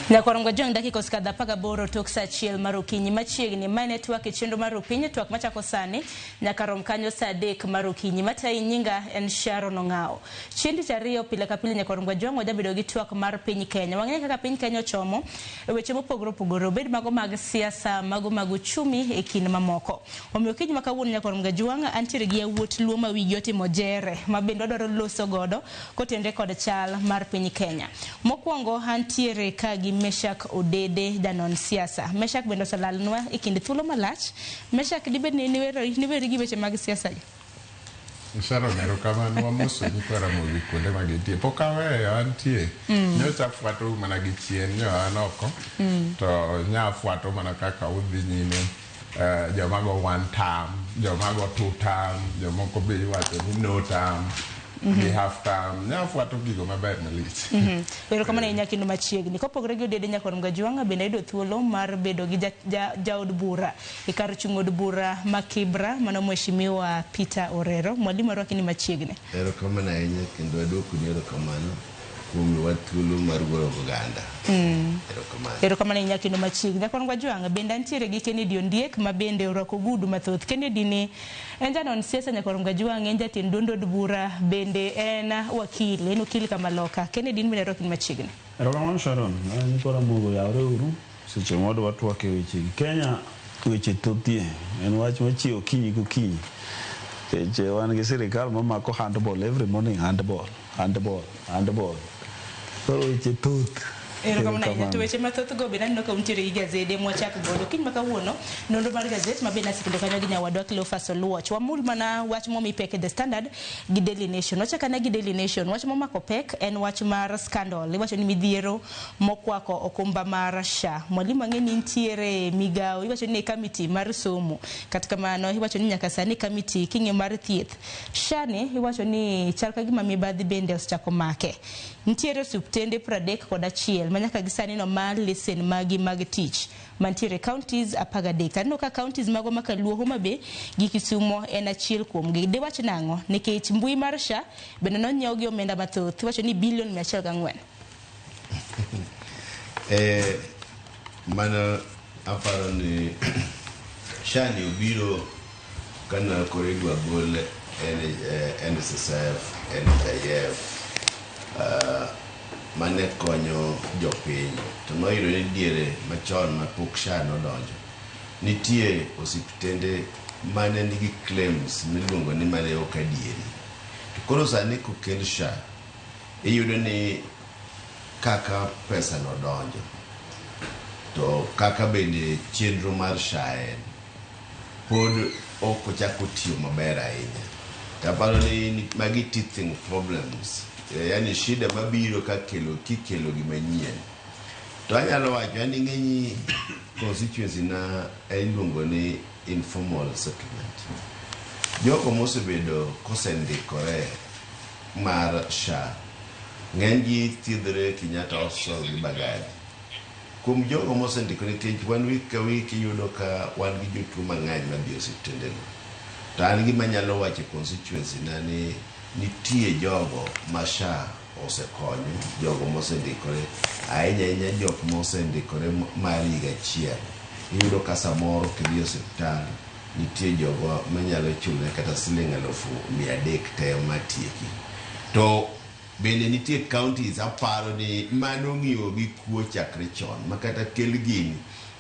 Nyakwar Jong dakika osekadho 18 tok saa 1 mar okinyi machiegni. Mae ne twak e chenro mar Rupiny, twak machako sani nyaka rom kanyo saa 3 mar okinyi. Matayi nyinga en Sharon Ong'awo. Chieng' tich ariyo pile ka pile Nyakwar Jong wajabedo gi twak mar piny Kenya. Wang'eyo kaka piny Kenya ochomo e weche mopogore opogore, obed mago mag siasa, mago mag uchumi e kind mamoko. Omiyo okinyi ma kawuono Nyakwar Jwang' antiere gi yawuot Luo ma wigi otimo jere ma bende wadwaro loso godo kotenre kod chal mar piny Kenya. Mokwongo antiere ka gi Meshak Odede, janon siasa. Meshak bende oselalnwa e kind thuolo malach. Meshak, dibed ni niweri gi weche mag siasa gi? Sharon, erokamano. Wamoso nyikwa Ramogi kuonde ma gintie. Pok aweyo, antie. Nyocha afwatou mana gi chien, nyo an oko. To nya afwato mana kaka udhi nyime. Joma go one term, joma go two term, jomoko be iwacho ni no term, gi half term. Nya afwato gigo maber malich. Erokamano ahinya kendo machiegni. Kopogore gi Odede Nyakwar Mgajwang' bende ayudo thuolo mar bedo gi jaod bura e kar chung' od bura ma Kibra, mano Mheshimiwa Peter Orero. Mwalimu, arwaki ni machiegni. Erokamano ahinya kendo aduokoni erokamano kuom miwa thuolo mar wuoyo gi oganda. Erokamano. Erokamano ahinya kendo machiegni. Nyakwar Mgajwang' bende antiere gi Kennedy Ondiek ma bende orwako ogudu mathoth. Kennedy ni en janon siasa Nyakwar Mgajwang', en jatend duond od bura, bende en wakil, en okil kamaloka. Kennedy, in bende arwaki ni machiegni. Erokamano Sharon, nyikwa Ramogi oyawre uru seche ma wadwa twak e weche gi. Kenya weche thothie, en wach machiewo okinyi kokinyi. Nikech wan gi sirikal mamako handball every morning, handball, handball, handball. Koro weche thoth. Erokamano ahinya. To weche mathoth go bende aneno ka untiere gi gazede mwachak godo. Kiny ma kawuono, nonro mar gazet ma bende asekelo kanyo gi nyawadwa Cleophas Oluoch. Wamul mana wach momi pek e The Standard gi Daily Nation. Wachak ane gi Daily Nation. Wach momako pek en wach mar scandal. Iwacho ni midhiero mokwako okumba mar SHA. Mwalimu ang'e ni nitiere migawo. Iwacho ni kamiti mar somo. Kata kamano, iwacho ni nyaka sani kamiti king'iyo mar thieth. SHA ni iwacho ni chal ka gima mibadhi bende osechako make. Nitiere osiptende 31 ma nyaka gi sani no mar lesen magi mag tich mantiere counties 13. Aneno ka counties mago ma Kaluo, Homa Bay gi Kisumo en achiel kuomgi. Diwach nang'o? Nikech mbui mar SHA bende nonyiew gi omenda mathoth. Iwacho ni bilion 104. Mano aparo ni SHA ni obiro kana koro idwa gol NSSF, NHIF mane konyo jopiny. To noyudo ni diere machon mapok SHA nodonjo, nitie osiptende mane nigi claims miluongo ni mane ok adieri. To koro sani kokel SHA, iyudo ni kaka pesa no donjo to kaka bende chenro mar SHA en pod ok ochako tiyo maber ahinya. To aparo ni magi teething problems, yani shida mabiro ka kelo kikelo gima nyien. To anyalo wacho an ing'eni constituency na iluongo ni informal settlement. Jogo mosebedo kosendikore mar SHA ng'eny gi thiedhore Kenyatta Hospital gi Mbagathi. Kuom jogo mosendikore, nikech wan week ka week iyudo ka wan gi jotuo mang'eny madhi e osiptende go. To an gima anyalo wacho e constituency na ni nitie jogo ma SHA osekonyo, jogo mosendikore, ahinya ahinya jok mosendikore mar higa achiel. Iyudo ka samoro kidhi e osiptal nitie jogo manyalo chule kata siling 300,000 te matieki. To bende nitie counties aparo ni mano ng'iyo gi kuo chakre chon ma kata kel gini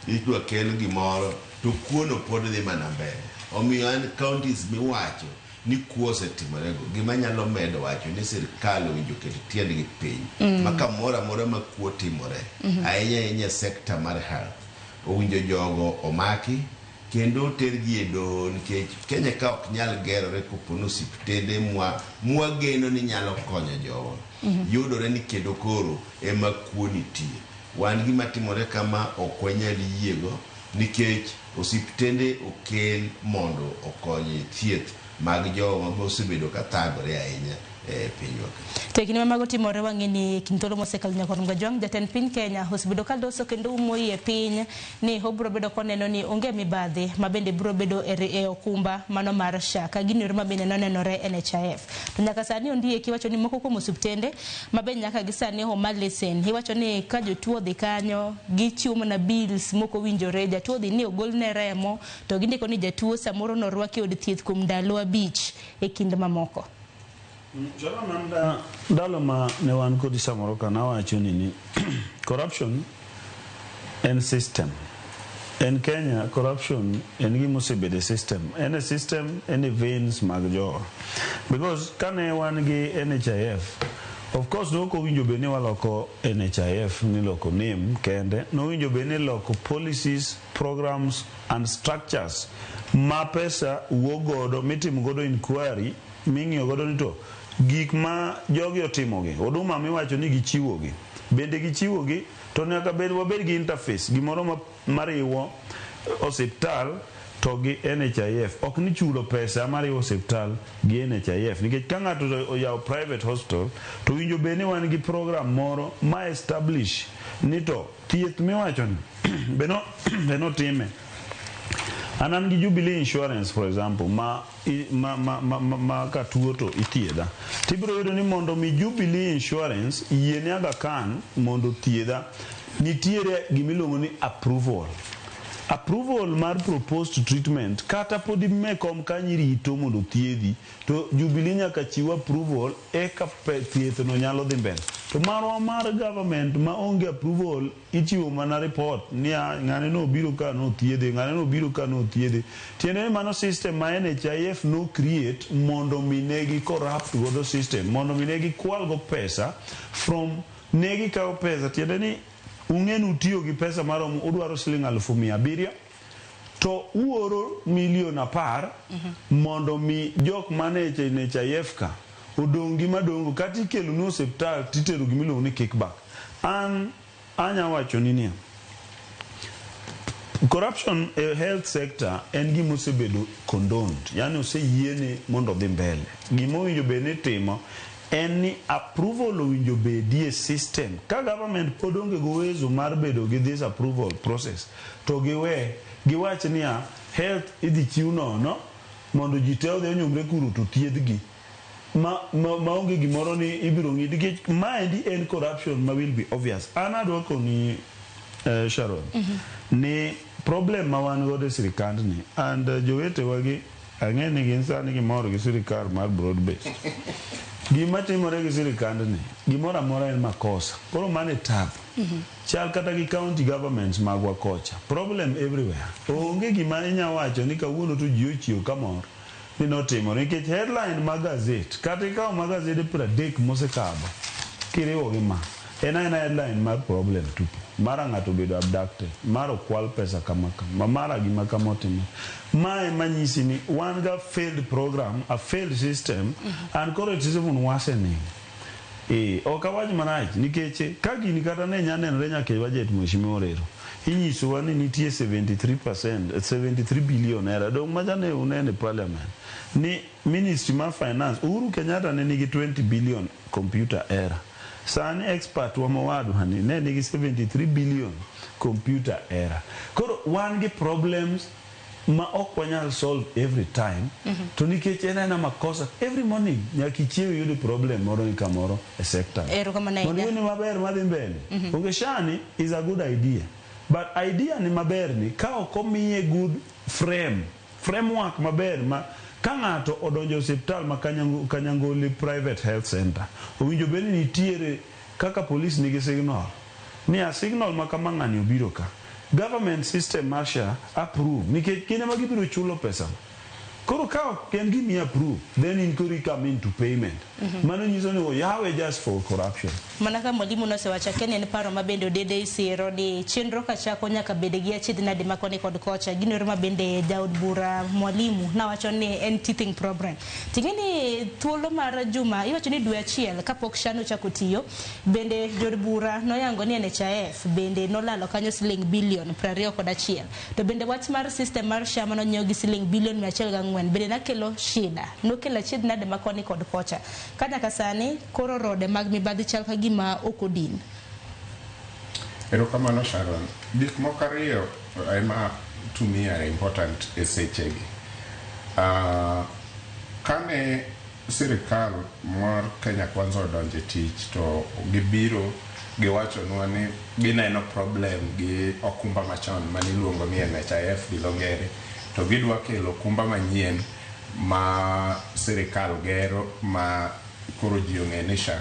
idwa kel gimoro to kuo no pod dhi mana mbele. Omiyo an counties miwacho ni kuo osetimore go, gima anyalo medo wacho ni sirkal owinjo oket tiendgi piny ma kamoro amora ma kuo timore, ahinya ahinya e sector mar health, owinjo jogo omaki kendo otergi e doho, nikech Kenya ka ok nyal gerore kopo ni osiptende mwageno ni nyalo konyo jowa yudore ni kendo koro ema kuo nitie. Wan gima timore kama ok wanyal yiego nikech osiptende okel mondo okony thieth mag jowa ma osebedo ka thagore ahinya e pinywa ka. To e kinde ma mago timore wang'e ni kind thuolo mosekalo nyaka Mgajwang' jatend piny Kenya osebedo ka loso kendo umo iye piny ni obiro bedo koneno ni onge mibadhi ma bende biro bedo e okumba mano mar SHA ka gino ero ma bende nonenore NHIF. To nyaka sani ondieki iwacho ni moko kuom osiptende ma bende nyaka gi sani oma lesen iwacho ni ka jotuo odhi kanyo gichiwo mana bills mok owinjore jatuo odhi ni ogolne remo to gindiko ni jatuo samoro norwaki e od thieth kuom ndalo 5 e kind mamoko. Sharon, ndalo ma ne wan kodi samoro ka nawacho ni corruption en system. En Kenya corruption en gima osebedo e system. En e system, en e veins mag jowa. Because kane wan gi NHIF, of course ne ok owinjo bed ni waloko NHIF ni loko name kende, nowinjo bed ni loko policies, programs and structures ma pesa wuok godo mitimo godo inquiry ming'iyo godo ni to gik ma jogi otimogi, huduma miwacho ni gichiwogi, bende gichiwogi to nyaka bed wabed gi interface gimoro mariwo osiptal to gi NHIF. Ok ni chulo pesa mariwo osiptal gi NHIF nikech ka ng'ato oyawo private hospital to winjo bed ni wan gi program moro ma establish ni to thieth miwacho ni be notime. An an gi Jubilee Insurance for example ma ka tuo to ithiedha. Tibiro yudo ni mondo mi Jubilee Insurance yiene Aga Khan mondo othiedha, nitiere gimiluongo ni approval. Approval mar proposed treatment kata pod imekom kanyo irito mondo othiedhi to Jubilee nyaka chiw approval eka thieth no nyalo dhi mbele. To marwa mar government ma onge approval ichiwo mana report ni ng'ane nobiro ka nothiedhe, ng'ane nobiro ka nothiedhe. Tiende ni mano system ma NHIF no create mondo mi ne gi corrupt godo system, mondo mi ne gikwal go pesa from ne gikawo pesa. Tiende ni ung'e ni utiyo gi pesa maromo udwaro siling 700,000 to uoro milion 10 mondo mi jok mane NHIF ka odong' gi madongo kata ikelonu osiptal titero gimiluongo ni kickback. An anya wacho ni niya, corruption e health sector en gima osebedo condoned, yani oseyiene mondo odhi mbele. Gima owinjo bed ni itimo en ni approval owinjo bedie system. Ka government pod onge gi uwezo mar bedo gi this approval process, to giwe giwach niya health idhi chiw nono mondo ji te odhi onyumre kuro to thiedhgi. Ma onge gimoro ni ibiro ng'i nikech maendi en corruption ma will be obvious. An adwa koni Sharon ni problem ma wan godo e sirikandni and jowetewa gi ang'e ni gin sani gimor gi sirikal mar broad based. Gima timore gi sirikandni gimoro amora en makosa. Koro mano e tabu. Chal kata gi county governments magwa kocha. Problem everywhere. Onge gima inya wacho ni kawuono to ji ochiew kamor ni notimore nikech headline mag gazet kata ikawo mag gazede 30 mosekadho kiriwo gi ma en aena headline mar problem tupu. Mara ng'ato obedo abducted, mara okwal pesa kama kama, mara gima kama otimore. Mae manyisi ni wan ga failed program, a failed system and koro it is even worsening. Ok awach marach nikech ka gini kata ne nya nenore nyaka e budget mheshimiwa Orero inyisowa ni nitie 73% 73 billion era dong macha ne unene parliament ni ministry mar finance Uhuru Kenyatta ne nigi 20 billion computer error sani expert wa mowadwa ni ne nigi 73 billion computer error koro wan gi problems ma ok wanyal solve every time to nikech en aena makosa every morning nyaka ichiew iyud problem moro ni kamoro e sector Erokamano mondo ahinya. iyud ni maber madhi mbele onge SHA ni is a good idea but idea ni maber ni ka ok omiye good framework maber ma ka ng'ato odonjo e osiptal ma Kanyangoli private health center owinjo bed ni nitiere kaka police nigi signal ni a signal ma kama ng'ani obiro ka government system mar SHA approve nikech gin ema gibiro chulo pesa koro ka ok en gimi approve then in koro come into payment mano nyiso ni oyawe just for corruption. Mana ka mwalimu nosewacho akia ni en paro ma bende odede isiro ni chenro kachako nyaka bed gi achiedh nade ma koni kod kocha gino ero ma bende jaod bura mwalimu nawacho ni en teething problem ting'e ni thuolo mar juma iwacho ni dwe achiel kapok SHA nochako tiyo bende jood bura noyango ni NHIF bende nolalo kanyo siling bilion 21 to bende wach mar system mar SHA manonyiew gi siling bilion 104. 4 bende nakelo shida nokelo achiedh nade ma koni kod kocha ka nyaka sani koro rode mag mibadhi chal ka gima ok odin. Erokamano Sharon. Gik moko ariyo ema to me are important e sechegi. Kane sirikal mar Kenya Kwanza odonjo e tich to gibiro giwachonwa ni gineno problem gi okumba machon maniluongo ni NHIF gi dho ngere to gidwa kelo okumba manyien ma sirikal gero ma koro ji ong'e ni SHA.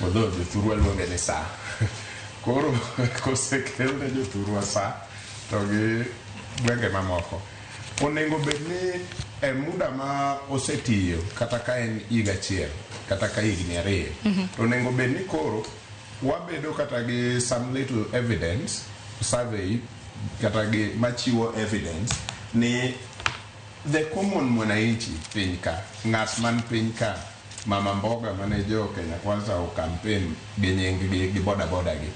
Although jothurwa luonge ni SHA. Koro kosekelne jothurwa SHA to gi gwenge mamoko. Onego bed ni e muda ma osetiyo kata ka en higa achiel kata ka higni 2 to onego bed ni koro wabedo kata gi some little evidence survey kata gi machiwo evidence ni the common mwananchi piny ka ng'at man piny ka mama mboga mane jo Kenya Kwanza o campaign gi nying gi gi boda boda gi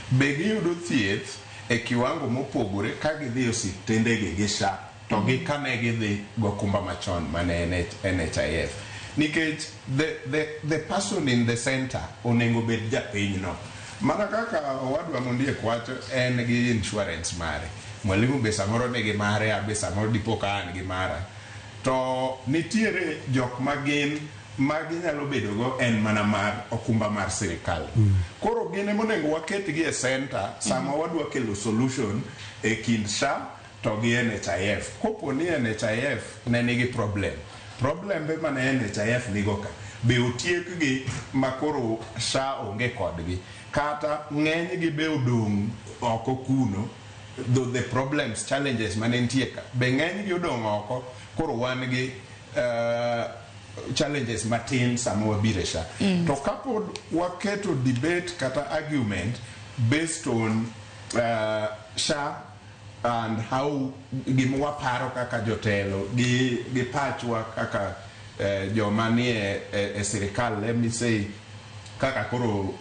be giyudo thieth e kiwango mopogore ka gidhi e osiptendegi gi SHA to gi kane gidhi gokumba machon mane NHIF nikech the person in the center onego bed japinyno mana kaka owadwa Mondiek wacho en gi insurance mare mwalimu be samoro nigi mare abe samoro dipo ka an gi mara to nitiere jok ma gin ma ginyalo bedogo en mana mar okumba mar sirikal. Koro gin ema onego waketgi e center sama wadwa kelo solution e kind SHA to gi NHIF. Kopo ni NHIF ne nigi problem, problembe mane NHIF nigo ka be otiekgi ma koro SHA onge kodgi kata ng'enygi be odong' oko kuno the problems challenges mane nitie ka be ng'enygi odong' oko koro wan gi challenges matin sama wabiro e SHA. To kapod waketo debate kata argument based on SHA and how gima waparo kaka jotelo gi pachwa kaka joma nie e sirikal, let me say kaka koro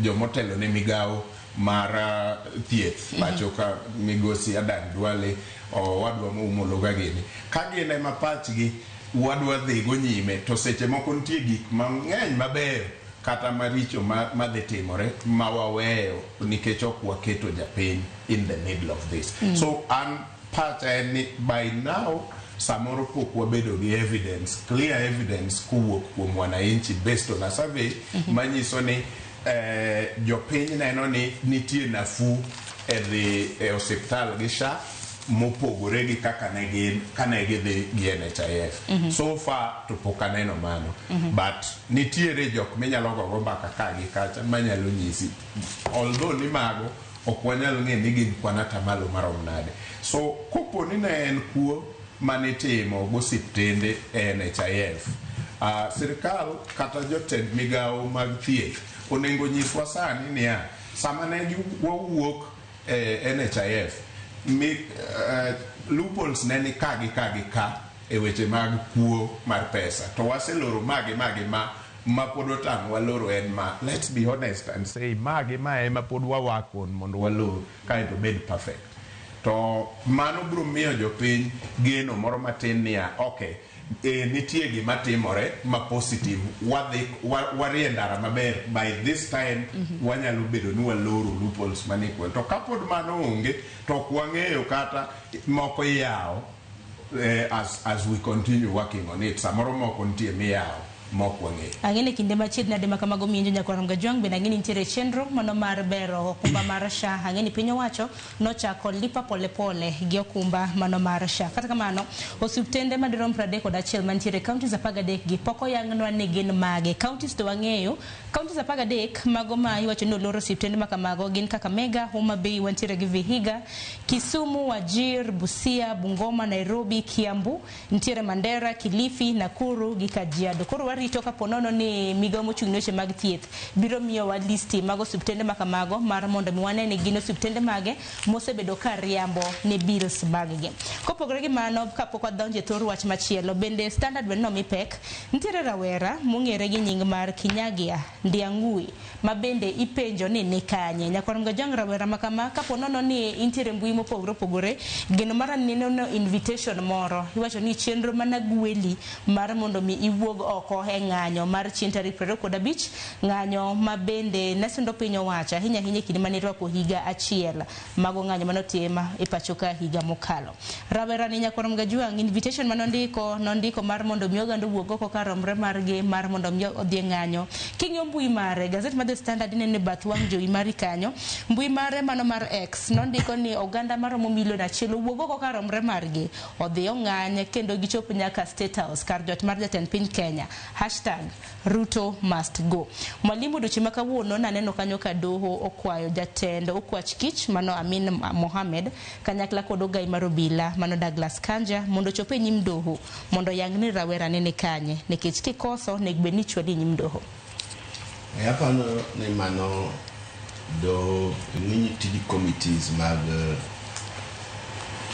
jomotelo ne migawo mar thieth pacho ka migosi Adan Duale owadwa Moumo Luga gini ka gin ema pachgi wadwa dhigo nyime to seche moko nitie gik mang'eny mabeyo kata maricho madhi timore ma waweyo nikech ok waketo japiny in the middle of this. So an pacha en ni by now samoro pok wabedo gi evidence, clear evidence kowuok kuom wananchi based on a survey manyiso ni jopiny neno ni nitie nafuu e dhi e osiptal gi SHA mopogore gi kaka ne gin kane gidhi gi NHIF. So far to pok aneno mano. But nitiere jok minyalo gogo mbaka ka gi kacha manyalo nyisi. Although ni mago ok wanyal ng'e ni gin kwan atamalo marom nade. So kopo ni ne en kuo manitimo gosiptende e NHIF, sirikal kata jotend migawo mag thieth onego nyiswa sani niya sama ne wawuok e NHIF loopholes ne ni ka gi ka gi ka e weche mag kuo mar pesa to waseloro magi magi ma pod otamo waloro en ma let's be honest and say magi ma ema pod wawak on mondo walor kaeto bed perfect to mano biro miyo jopiny geno moro matin niya okay nitie gima timore ma positive wadhi warie ndara maber by this time wanyalo bedo ni waloro loopholes manie kuonde to kapod mano onge to ok wang'eyo kata moko iyawo as we continue working on it samoro moko nitie miyawo mok wang'eyo. Ang'e ni kinde machiegni nade ma kamago mienjo nyakwar Gajwang' bende ang'e ni nitiere chenro mano mar bero okumba mar SHA. Ang'e ni piny owacho nochako lipa pole pole gi okumba mano mar SHA. Kata kamano, osiptende madirom 31 mantiere e counties 13 gi pok oyangnwa ni gin mage. Counties to wang'eyo, counties 13 mago ma iwacho ni olor osiptende ma kamago gin Kakamega, Homa Bay, wantiere gi Vihiga, Kisumu, Wajir, Busia, Bungoma, Nairobi, Kiambu, nitiere Mandera, Kilifi, Nakuru gi Kajiado. Koro warito Warito kapo nono ni migawo mochung' ne weche mag thieth biro miyowa listi mag osiptende ma kamago mar mondo mi wane ni gin osiptende mage mosebedo ka riambo ne bills mag gi. Kopogore gi mano, kapok wadonjo e thor wach machielo, bende Standard bende nomi pek, nitiere rawera mong'ere gi nying mar Kinyagia Ndiang'ui ma bende ipenjo ni ni kanye. Nyakwar Mgajwang' rawera ma kama kapo nono ni intiere mbui mopogore opogore, geno mara ni neno invitation moro, iwacho ni chenro mana gweli mar mondo mi iwuog oko e ng'anyo mar chieng' tarik 25, ng'anyo ma bende nasundo piny owacho ahinya ahinya e kinde mane irwako higa achiel mago ng'anyo manotim e pacho ka higa mokalo. Rawera ni Nyakwar Mgajwang' invitation manondiko nondiko mar mondo mi oganda owuog oko kar romre margi mar mondo mi odhi e ng'anyo. King'iyo mbui mare, gazet mar The Standard ineno e bath wang' jowi mari kanyo, mbui mare mano mar X nondiko ni oganda maromo milion achiel owuog oko kar romre margi odhi ong'any kendo gichop nyaka State House kar jot mar jatend piny Kenya. Hashtag Ruto must go. Mwalimu odiochieng' ma kawuono naneno kanyo ka doho okwayo jatend okwach kich mano Amin Mohamed kanyakla kod ogai mar obila mano Douglas Kanja mondo ochop e nyim doho mondo oyang ni rawera ne ni kanye nikech kikoso onego bed ni ichwali e nyim doho. E aparo ni mano doho ng'eny tij committees mag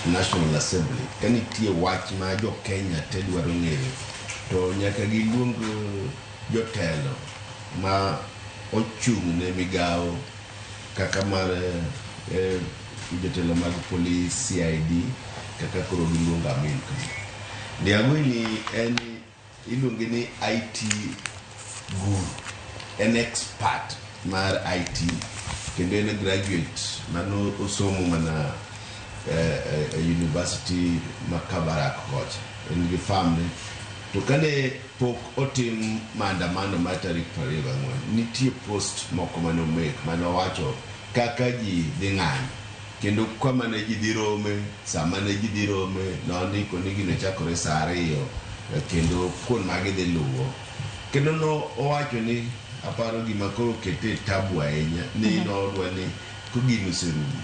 National Assembly ka nitie wach ma jo Kenya te dwaro ng'eyo to nyaka giluong jotelo ma ochung' ne migawo kaka mar jotelo mag polis, CID kaka koro giluongo Amin kama. Ndiang'ui ni en iluonge ni IT guru, en expert mar IT kendo en graduate mano osomo mana e university ma Kabarak kocha en gi famne to kane pok otim maandamano mar tarik 24 nitie post moko mane omake mane owacho kaka ji dhi ng'anyo kendo kama ne ji dhi rome sama ne ji dhi rome nondiko ni gino chakore saa ariyo kendo kuond ma gidhi luwo kendo no owacho ni aparo gima koro kete tabu ahinya ni nodwa ni ko gino oserumo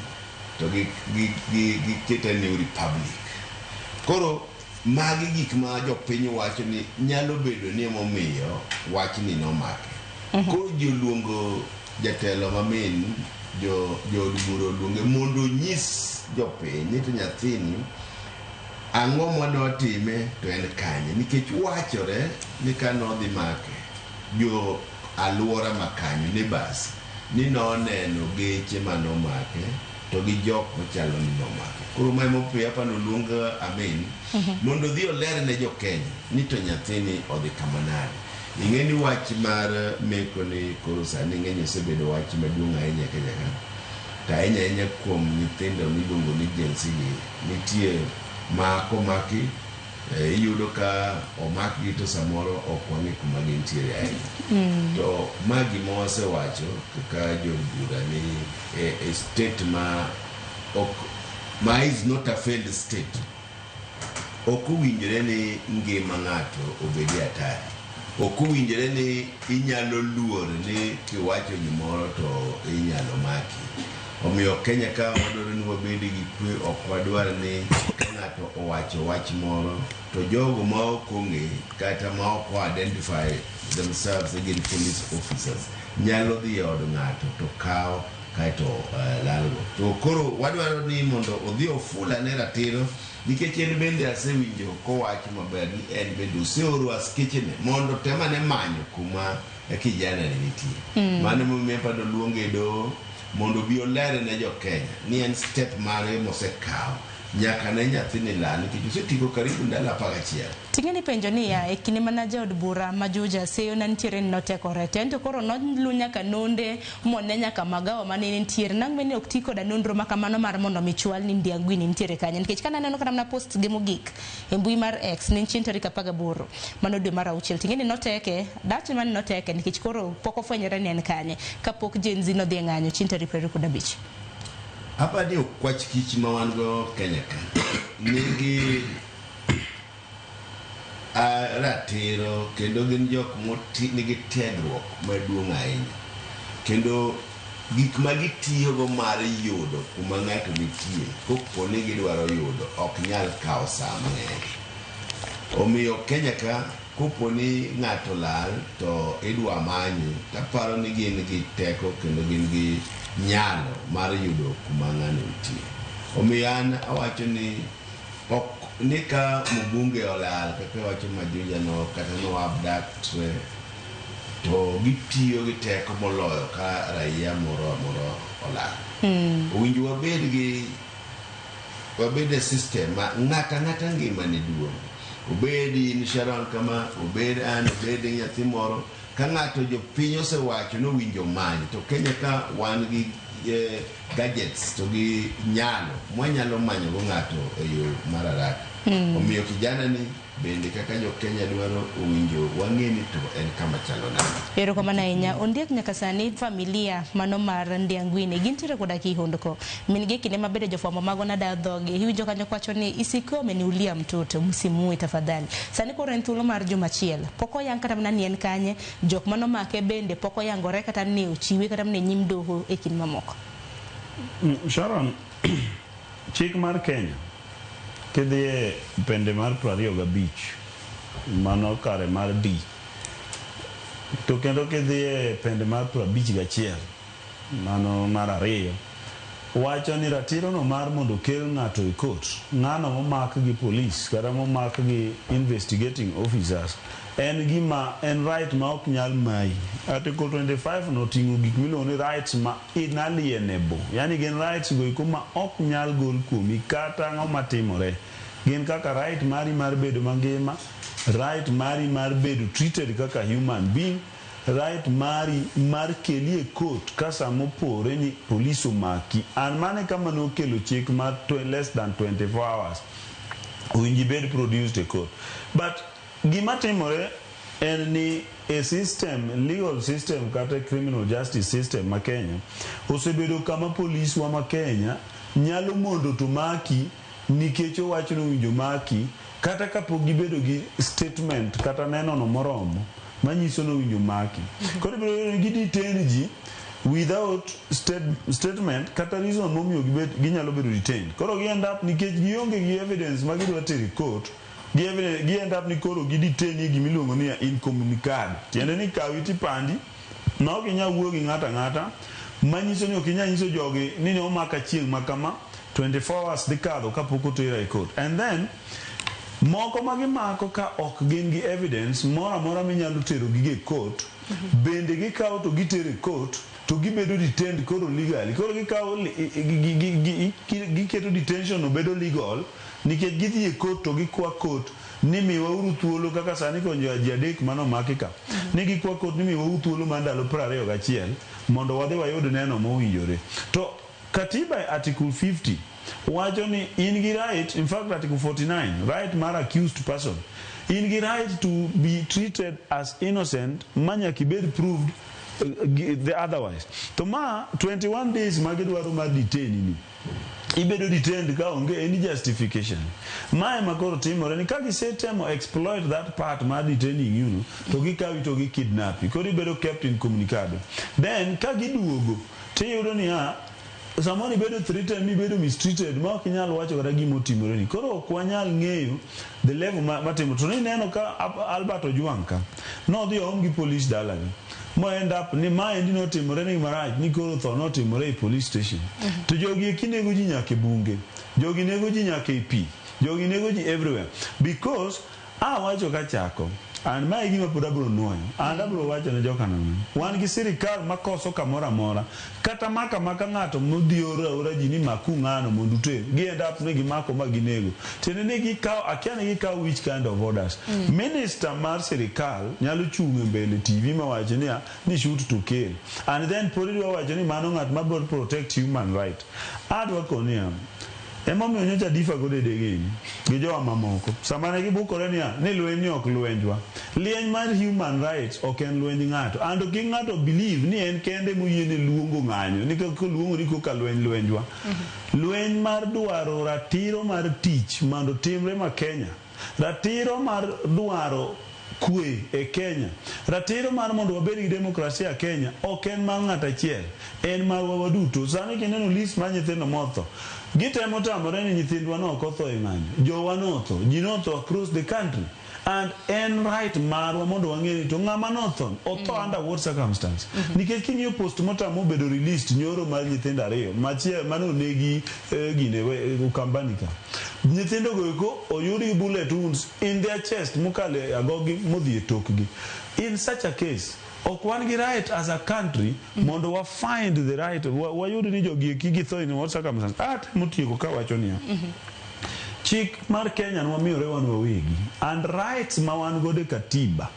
to giket a new republic. Koro magi gik ma jopiny wacho ni nyalo bedo ni emomiyo wachni nomake. Koro ji oluongo jatelo mamin jood bura oluonge mondo onyis jopiny ni to nyathini ang'o manotime to en kanye nikech wachore ni kanodhi make jo aluora ma kanyo neighbors ni noneno geche manomake to gi jok machalo ni nomake. Koro ma emomiyo apani oluong Amin mondo odhi oler ne jo Kenya ni to nyathini odhi kama nade. Ing'e ni wach mar meko ni koro sani ng'eny osebedo wach maduong' ahinya e Kenya ka. To ahinya ahinya kuom nyithindo miluongo ni Gen Z gi nitie ma komaki iyudo ka omakgi to samoro ok wang'e kuma gintiere ahinya. To ma gima wasewacho kaka jood bura ni e state ma ok ma is not a failed state ok owinjore ni ngima ng'ato obed e hatari. Ok owinjore ni inyalo luor ni kiwacho gimoro to inyalo maki. Omiyo Kenya ka wadwaro ni wabed gi kwe ok wadwar ni ka ng'ato owacho wach moro to jogo ma ok ong'e kata ma ok identify themselves gin police officers nyalo dhi e od ng'ato to kawo kaeto lalgo. To koro wadwaro ni mondo odhi ofulane ratiro nikech en bende asewinjo kowacho maber ni en bende oseoro askechene mondo temane manyo kuma kijana ni nitie. Mano emomiyo aparo oluonge e doho mondo obi oler ne jo Kenya ni en step mare mosekawo nyaka ne nyathini lal nikech osetieko karibu ndalo 11. Ting'e ni penjo niya, e kinde mana jaod bura ma Juja seyo ne nitiere ni notekore to ento koro nolu nyaka nonde mone nyaka magawa mane nitiere nang' bende ok ti koda nonro ma kamano mar mondo mi chwal ni Ndiang'ui ni nitiere kanye nikech kana neno kata mana post ge mogik e mbui mar X ne chieng' tarik 18 mano dwe mar auchiel ting'e ni noteke dach mane noteke nikech koro pok ofwenyore ni en kanye kapok Gen Z nodhi e ng'anyo chieng' tarik 25. Apani okwach kich ma wan go Kenya ka nigi ratiro kendo gin jok nigi tiegruok maduong' ahinya kendo gik ma gitiyogo mar yudo kuma ng'ato nitie kopo ni gidwaro yudo ok nyal kawo saa mang'eny. Omiyo Kenya ka kopo ni ng'ato lal to idwa manye, taparo ni gin gi teko kendo gin gi nyalo mar yudo kuma ng'ano nitie. Omiyo an awacho ni ok ni ka mbunge olal kaka iwacho Majuja no kata no abduct to gitiyo gi teko moloyo ka raia moro amora olal. Owinjo wabed gi wabed e system ma ng'ata ang'ata ngimane duong'. Obed in Sharon kama, obed an, obed nyathi moro. Ka ng'ato jopiny osewacho ni owinjo many, to Kenya ka wan gi gadgets to gi nyalo mwanyalo manyo go ng'ato e yo mar haraka. Omiyo kijana ni bende kaka jo Kenya dwaro owinjo wang'e ni to en kama chalo nade. Erokamano ahinya. Ondiek nyaka sani familia mano mar Ndiang'wini gintiere koda kihondko. Min gi kinde mabende jofwambo mago nadayo dhogi. Iwinjo kanyo kwacho ni isikuwe ameniulia mtoto, msimuue tafadhali. Sani koro en thuolo mar juma achiel. Pok oyang kata mana ni en kanye, jok manomake bende pok oyangore kata ni ochiwe kata mana e nyim doho e kind mamoko. Sharon, chik mar Kenya kidhi e pende mar 25 mano kare mar D to kendo kidhi e pende mar 51 mano mar 2 wacho ni ratiro no mar mondo okel ng'ato e court ng'ano momak gi police kata momak gi investigating officers en gima en right ma ok nyal mayi. Article 25 no oting'o gik miluongo ni rights ma inalienable, yani gin rights go eko ma ok nyal gol kuomi kata ang'o matimore. Gin kaka right mari mar bedo mangima, right mari mar bedo treated kaka human being, right mari mar keli e court ka samopore ni police omaki. An mane kama nokelo chik mar less than 24 hours owinjo ibed produced e court. But gima timore en ni e system, legal system kata criminal justice system ma Kenya osebedo kama polis wa ma Kenya nyalo mondo to maki nikech owacho ni owinjo maki kata kapok gibedo gi statement kata neno no moromo manyiso ni owinjo maki. Koro ibiro yudo ni gidetain ji without statement kata reason momiyo ginyalo bedo detained. Koro gi end up nikech gionge gi evidence ma gidwa tero e court, gi evidence, gi end up ni koro gi detain gi gimiluongo ni incommunicado. Tiende ni kawi tipandi ma ok inyal wuoyo gi ng'ato ang'ata, manyiso ni ok inyal nyiso jogi ni ne omaka chieng' ma kama 24 hours dhi kadho kapok otera e court. And then moko ma gimako ka ok gin gi evidence moro amora minyalo tero gi e court, bende gikawo to gitero e court to gibedo detained koro legally. Koro gikawo giketo detention no bedo legal nikech gidhi e court to gikwa court ni miwauru thuolo kaka sani konjo ji adek manomaki ka ni gikwa court ni miwauru thuolo mar ndalo 21 mondo wadhi wayud neno mowinjore. To katiba e article 50 wacho ni in gi right, in fact article 49, right mar accused person, in gi right to be treated as innocent ma nyaka ibed proved the otherwise. To ma 21 days ma gidwaro mar detain ni ibedo detained ka onge any justification. Mae ma koro timore ni ka gisetemo exploit that part mar detaining you no, to gikawi to gikidnapi. Koro ibedo kept incommunicado. Then ka giduogo tiyudo niya samoro ibedo threatened mibedo mistreated ma ok inyal wacho kata gima otimore ni. Koro ok wanyal ng'eyo the level matimo. To nineno ka Albert Ojwang ka nodhi oom gi police dalagi mo end up ni maendi notimore ni marach ni koro tho notimore e police station. To jogi eki nego ji nyaka e bunge, jogi nego ji nyaka e pi, jogi nego ji everywhere. Because awacho kachako, and mae gima pod abiro nuoyo, and abiro wacho ne jokanam, wan gi sirikal makoso kamoro amora, kata maka maka ng'ato modhi oro aora ji ni maku ng'ano mondo uter, gi end up ni gimako ma ginego. Tiende ni gikawo, akia ni gikawo which kind of orders. Minister mar sirikal nyalo chung' e mbele TV mawacho niya ni shoot to kill. And then pod idwa wacho ni mano ng'at ma biro protect human right. Adwa koniya, emomiyo nyocha difa go dedegi gi jowa mamoko sama ne gibukore niya ni lweny ni ok lwenjwa. Lieny mar human rights ok en lwenj ng'ato. And kik ng'ato believe ni en kende moyiene luongo ng'anyo ni koluongo ni koka lweny lwenjwa. Lweny mar dwaro ratiro mar tich mondo timre ma Kenya. Ratiro mar dwaro kwe e Kenya. Ratiro mar mondo wabed gi demokrasia e Kenya ok en mar ng'ato achiel, en marwa waduto. Sani kineno list mar nyithindo motho, gitemo tamore ni nyithindwa no ok otho e ng'anyo. Jowa notho, ji notho across the country. And en right marwa mondo wang'e ni to ng'ama notho otho under what circumstance. Nikech king'iyo postmortem mobedo released nyoro mar nyithindo ariyo machiel mane onegi gine Ukambani ka. Nyithindo go eko oyud gi bullet wounds in their chest mokalo e agogi modhi e tokgi. In such a case, ok wan gi right as a country mondo wa find the right wayud ni jogi eki githo in what circumstance. Atemo tieko kawacho niya. Chik mar Kenya nwamiyore wan wawegi and rights ma wan godo e katiba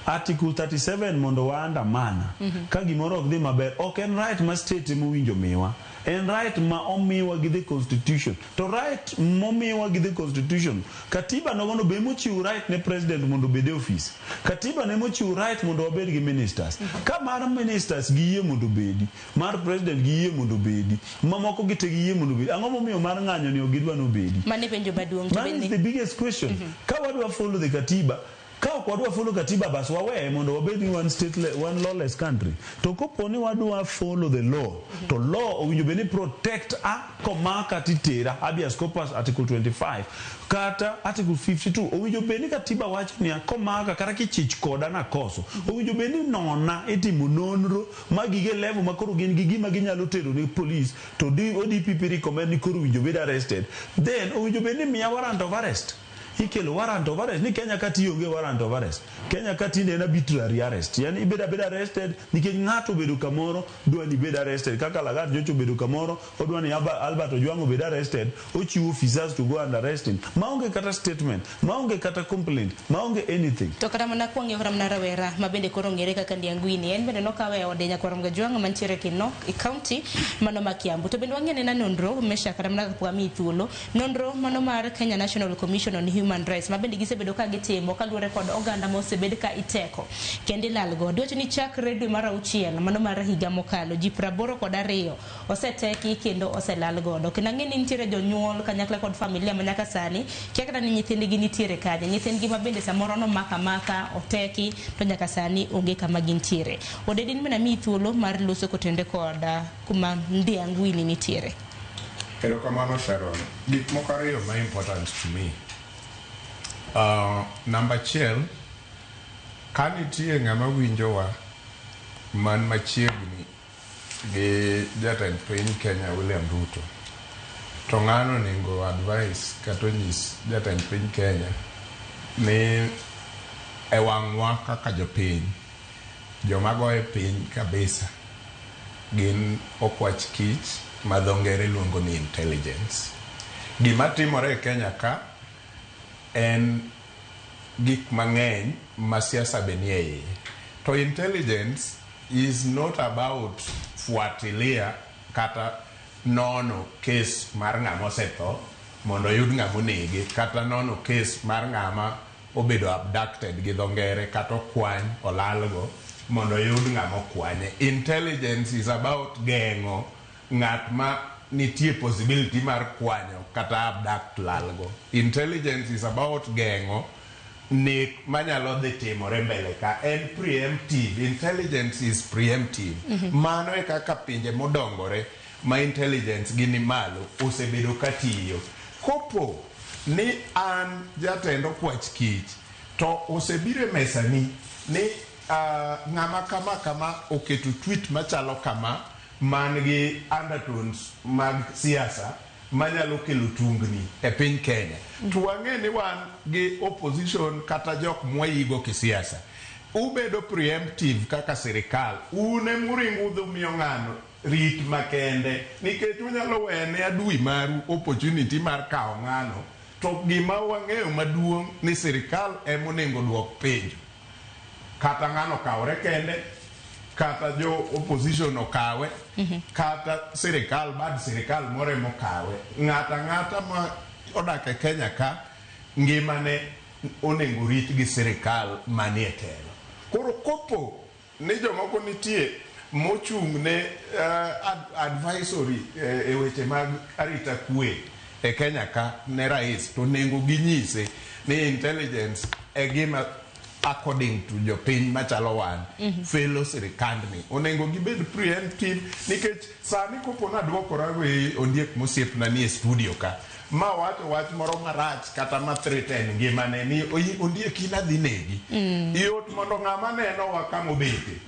Article 37 mondo waandamana ka gimoro ok dhi maber ok en right ma state emowinjo miwa, en right ma omiwa gi the constitution. To right momiwa gi the constitution, katiba nogono be emochiwo right ne president mondo obed e office. Katiba ne emochiwo right mondo wabed gi ministers. Ka mar ministers giyie mondo obedi, mar president giyie mondo obedi, mamoko gi te giyie mondo obedi, ang'o momiyo mar ng'anyo ni ok gidwa ni obedi? Mano e penjo maduong'. To That is the biggest question. Ka wadwa follow the katiba, ka ok wadwa follow katiba bas waweye mondo wabed ni one state, one lawless country. To kopo ni wadwa follow the law, to law owinjo bed ni protect a komaka titera, habeas corpus article 25 kata article 52 owinjo bed ni katiba wacho niya komaka kata kichich koda nakoso owinjo bed ni nona itimo nonro ma gige level ma koro gin gi gima ginyalo tero ne police to ODPP recommend ni koro owinjo bed arrested, then owinjo bed ni miya warrant of arrest. Ikelo warrant of arrest ni Kenya ka tionge warrant of arrest. Kenya ka tinde en arbitrary arrest, yani ibedo abeda arrested nikech ng'ato obedo kamoro dwa ni ibed arrested, kaka Lagat nyocha obedo kamoro odwa ni Albert Ojwang obed arrested, ochiwo officers to go and arrest him maonge kata statement, maonge kata complaint, maonge anything. To kata mana kwang'iyo kata mana rawera ma bende koro ong'ere kaka Ndiang'wini, en bende nokawe e ode nyakwar Mgajwang' mantiere Kinok e county mano ma Kiambu. To bende wang'e nena nonro Mesha kata mana kapok amiyi thuolo, nonro mano mar Kenya National Commission on Human Rights ma bende gisebedo ka gitimo kaluwore kod oganda ma osebed ka iteko kendo ilal godo. Iwacho ni chakre dwe mar auchiel mano mar higa mokalo ji 82 oseteki kendo oselal godo. Kendo ang'e ni nitiere jonyuol kanyakla kod familia ma nyaka sani kia kata ni nyithindgi nitiere kanye. Nyithindgi ma bende samoro nomak amaka oteki to nyaka sani onge kama gintiere. Odedin bende amiyi thuolo mar loso kotenore kod kuma Ndiang'wini nitiere. Erokamano Sharon. Gik moko ariyo ma important to me. Namba achiel, ka nitie ng'ama winjowa man machiegni gi jatend piny Kenya William Ruto, to ng'ano onego advice kata onyis jatend piny Kenya ni e wang'wa kaka jopiny, joma goye piny kabisa gin okwach kich ma dho ngere luongo ni intelligence. Gima timore e Kenya ka en gik mang'eny ma siasa be nie iye. To intelligence is not about fuatilia kata nono case mar ng'ama osetho mondo oyud ng'ama onege, kata nono case mar ng'ama obedo abducted gi dho ngere kata okwany olalgo mondo oyud ng'ama okwanye. Intelligence is about geng'o ng'at ma nitie possibility mar kwanyo kata abduct lalgo. Intelligence is about geng'o nek manyalo dhi timore mbele ka. En preemptive. Intelligence is preemptive. Mano e kaka pinje modongore ma intelligence gi ni malo osebedo katiyo. Kopo ni an jatend okwach kich to osebiro e mesani ni ng'ama kama kama oketo tweet machalo kama man gi undertones mag siasa manyalo kelo tungni e piny Kenya. To wang'e ni wan gi opposition kata jok mwayigo kisiasa. Ubedo preemptive kaka sirikal. Un emuringo udhi umiyo ng'ano rit makende nikech unyalo wene adui maru opportunity mar kawo ng'ano. To gima wang'eyo maduong' ni sirikal emonego duok penjo. Kata ng'ano okawore kende, kata jo opposition okawe, kata sirikal bad sirikal moro emokawe. Ng'ata ang'ata ma odak e Kenya ka ngimane onego rit gi sirikal manie telo. Koro kopo ni jomoko nitie mochung' ne advisory e weche mag arita kwe e Kenya ka ne rais, to onego ginyise ni intelligence e gima According to jopiny machalo wan, felo sirikandni onego gibed preemptive, nikech sani kopo naduokora gi Ondiek mosiepna ni e studio ka ma wacho wach moro marach kata ma threaten ngimane ni, "Ondiek, in adhi negi." Yot mondo ng'ama nenowa kamobete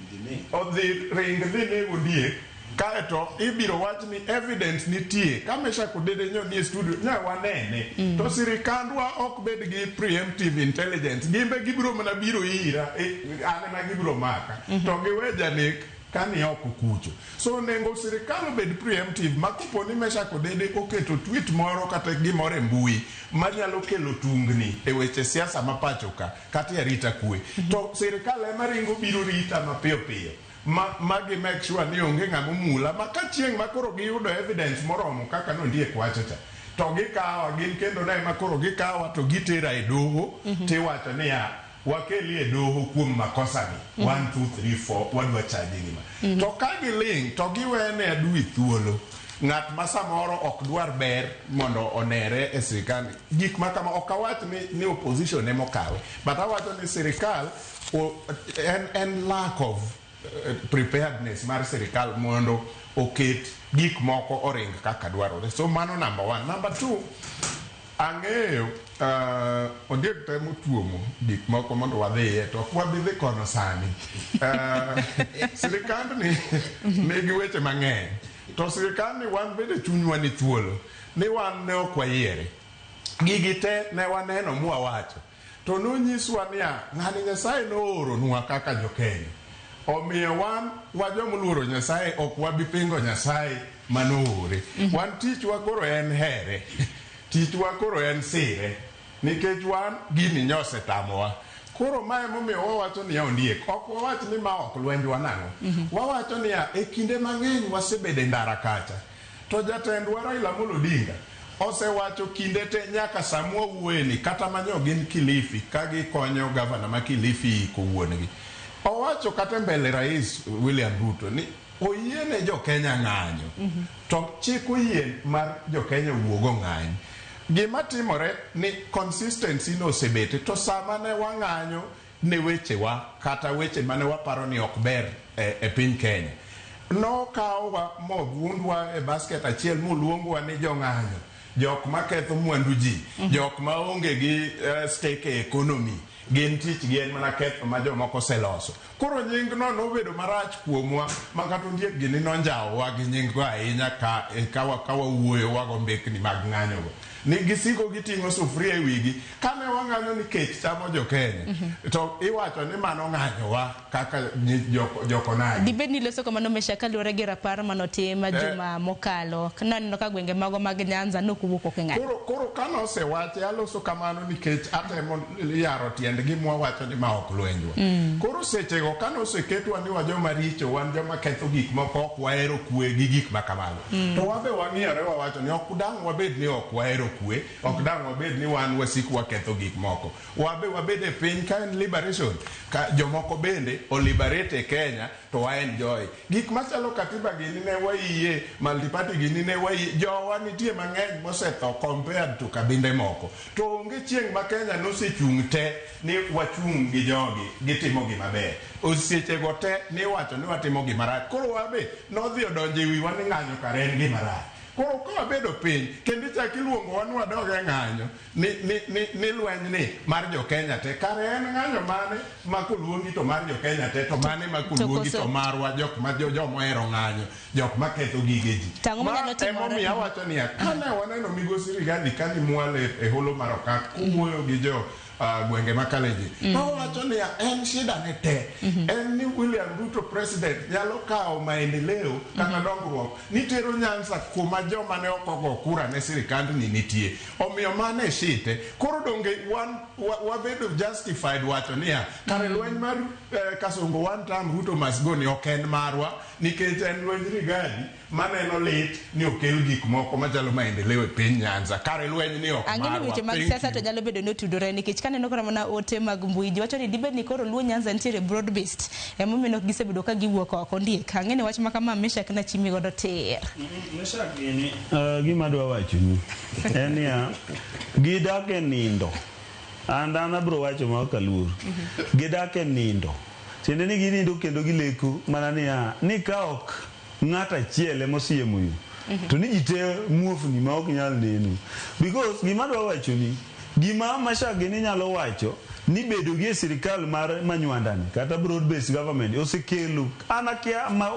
odhi ring dhi neg Ondiek, kaeto ibiro wach ni evidence nitie ka Meshack Odede nyo nie studio nya wanene. To sirikandwa ok bed gi preemptive intelligence, gimbe gibiro mana biro ira, an ema gibiro maka to giwe janek kani oko kucho. So onego sirikal obed preemptive ma kopo ni Meshack Odede oketo tweet moro kata gimoro e mbui manyalo kelo tungni e weche siasa ma pacho ka kata e arita kwe, to sirikal ema ringo biro rita mapiyo piyo ma gi make sure ni onge ng'ama omula, ma ka chieng' ma koro giyudo evidence moromo kaka nondiek wacho cha, to gikawa gin kendo ne ma koro gikawa to gitera e doho, tiwacho niya, "Wakeli e doho kuom makosani 1 2 3 4, wadwa chaji gima." To ka giling' to giwene adui thuolo, ng'at ma samoro ok dwar ber mondo onere e sirikal, gik ma kama. Ok awach ni opposition ema okawe, but awacho ni sirikal en lack of preparedness mar sirikal mondo oket gik moko oring kaka dwarore. So mano number one. Number two, ang'eyo Ondiek temo tuomo gik moko mondo wadhiye, to ok wabi dhi kono sani. Sirikandni nigi weche mang'eny, to sirikandni wan bende chunywa ni thuolo ni wan ne ok wayiere. Gigi te ne waneno mwawacho, to nonyiswa niya, ng'ani Nyasaye nooronwa kaka Jokenya, omiyo wan wa jomoluoro Nyasaye ok wabi pingo Nyasaye manoore. Wan tichwa koro en here, tichwa koro en sire, nikech wan gini nyosetamowa. Koro mae emomiyo wawacho niya, Ondiek, ok wawach ni ma ok lwenjwa nang'o. Wawacho niya, e kinde mang'eny wasebedo e ndara kacha, to jatendwa Raila Amolo Odinga osewacho kinde te nyaka samwa wuoyeni, kata manyo gin Kilifi ka gikonyo gavana ma Kilifi iko wuon-gi, owacho kata e mbele Rais William Ruto ni oyiene jo Kenya ng'anyo, to chik oyie mar jo Kenya wuogo ng'any. Gima timore ni consistency no osebete, to sama ne wang'anyo ne wechewa kata weche mane waparo ni ok ber e piny Kenya, nokawowa movundwa e basket achiel moluongwa ni jong'anyo, jok maketho mwandu ji, jok maonge gi stake e economy, gin tich gi en mana ketho ma jomoko oseloso. Koro nying no nobedo marach kuomwa ma kata Ondiek gini nonjawowa gi nying go ahinya ka wawuoyo wago mbekni mag ng'anyogo ni gisiko giting'o sufuria e wigi. Kane wang'anyo ni kech chamo jo Kenya, to iwacho ni mano ng'anyowa kaka jokonagi. Dibed ni loso kamano, Mesha, kaluwore gi rapar manotim juma mokalo, naneno ka gwenge mago mag Nyanza nokowuok oko e ng'anyo. Koro kanosewache, aloso kamano nikech atemo yaro tiend gima wawacho ni ma ok lwenjwa. Koro sechego kanoseketwa ni wa joma richo, wan joma ketho gik moko, ok wahero kwe gi gik ma kamago, to wabe wang'iyore wawacho ni ok dang' wabed ni ok wahero kwe, ok dang' wabed ni wan wasik waketho gik moko. Wabe wabed e piny ka en liberation, ka jomoko bende oliberate e Kenya to wa enjoy gik machalo katiba gini ne wayie, multiparty gini ne wayie, jowa nitie mang'eny mosetho compared to kabinde moko, to onge chieng' ma Kenya nosechung' te ni wachung' gi jogi gitimo gima ber. Osechego te niwacho ni watimo gima rach. Koro wabe nodhi odonjo e wiwa ni ng'anyo kare en gima rach. Koro ka wabedo piny kendo ichak iluongowa ni wadog e ng'anyo ni lweny ni mar jo Kenya te, kare en ng'anyo mane ma koluongi to mar jo Kenya te, to mane ma koluongi to marwa jok ma jomohero ng'anyo, jok ma ketho gige ji? To ang'o manyalo timore? Emomiyo awacho niya, kane waneno migosi Rigathi kani mwalo e holo mar Okak kowuoyo gi jo gwenge ma Kalenjin, nowacho niya, en shida ne te en ni William Ruto president nyalo kawo maendeleo kata dongruok nitero Nyanza kuma joma ne ok ogo kura ne sirikandni nitie. Omiyo mano e shite. Koro donge wan wabedo justified wacho niya, kare lweny mar Kasongo one term, Ruto must go ni ok en marwa, nikech en lwenj Rigathi maneno lit ni okel gik moko machalo maendeleo e piny Nyanza, kare lweny ni ok Ang'e ni marwa. weche mag Thank siasa to you. nyalo bedo ni otudore, nikech kaneno kata mana ote mag mbui, ji wacho ni dibed ni koro Luo Nyanza nitiere broad based, emomiyo ok gisebedo ka giwuok oko. Ndiek, ang'e ni wach ma kama Meshak nachimi godo tir. Meshak gini, gima adwa wachoni en niya, gidak e nindo. An abro wacho ma ok aluor. Gidak e nindo. Tiende ni ginindo kendo gileko mana niya, ni ka ok ng'at achiel ema osiemo yo, to ni ji te muofni ma ok nyal neno. Because gima adwa wacho ni, gima Mashak gini nyalo wacho ni bedo gi e sirikal mar Manywanda ni kata broad based government osekelo an akia ma,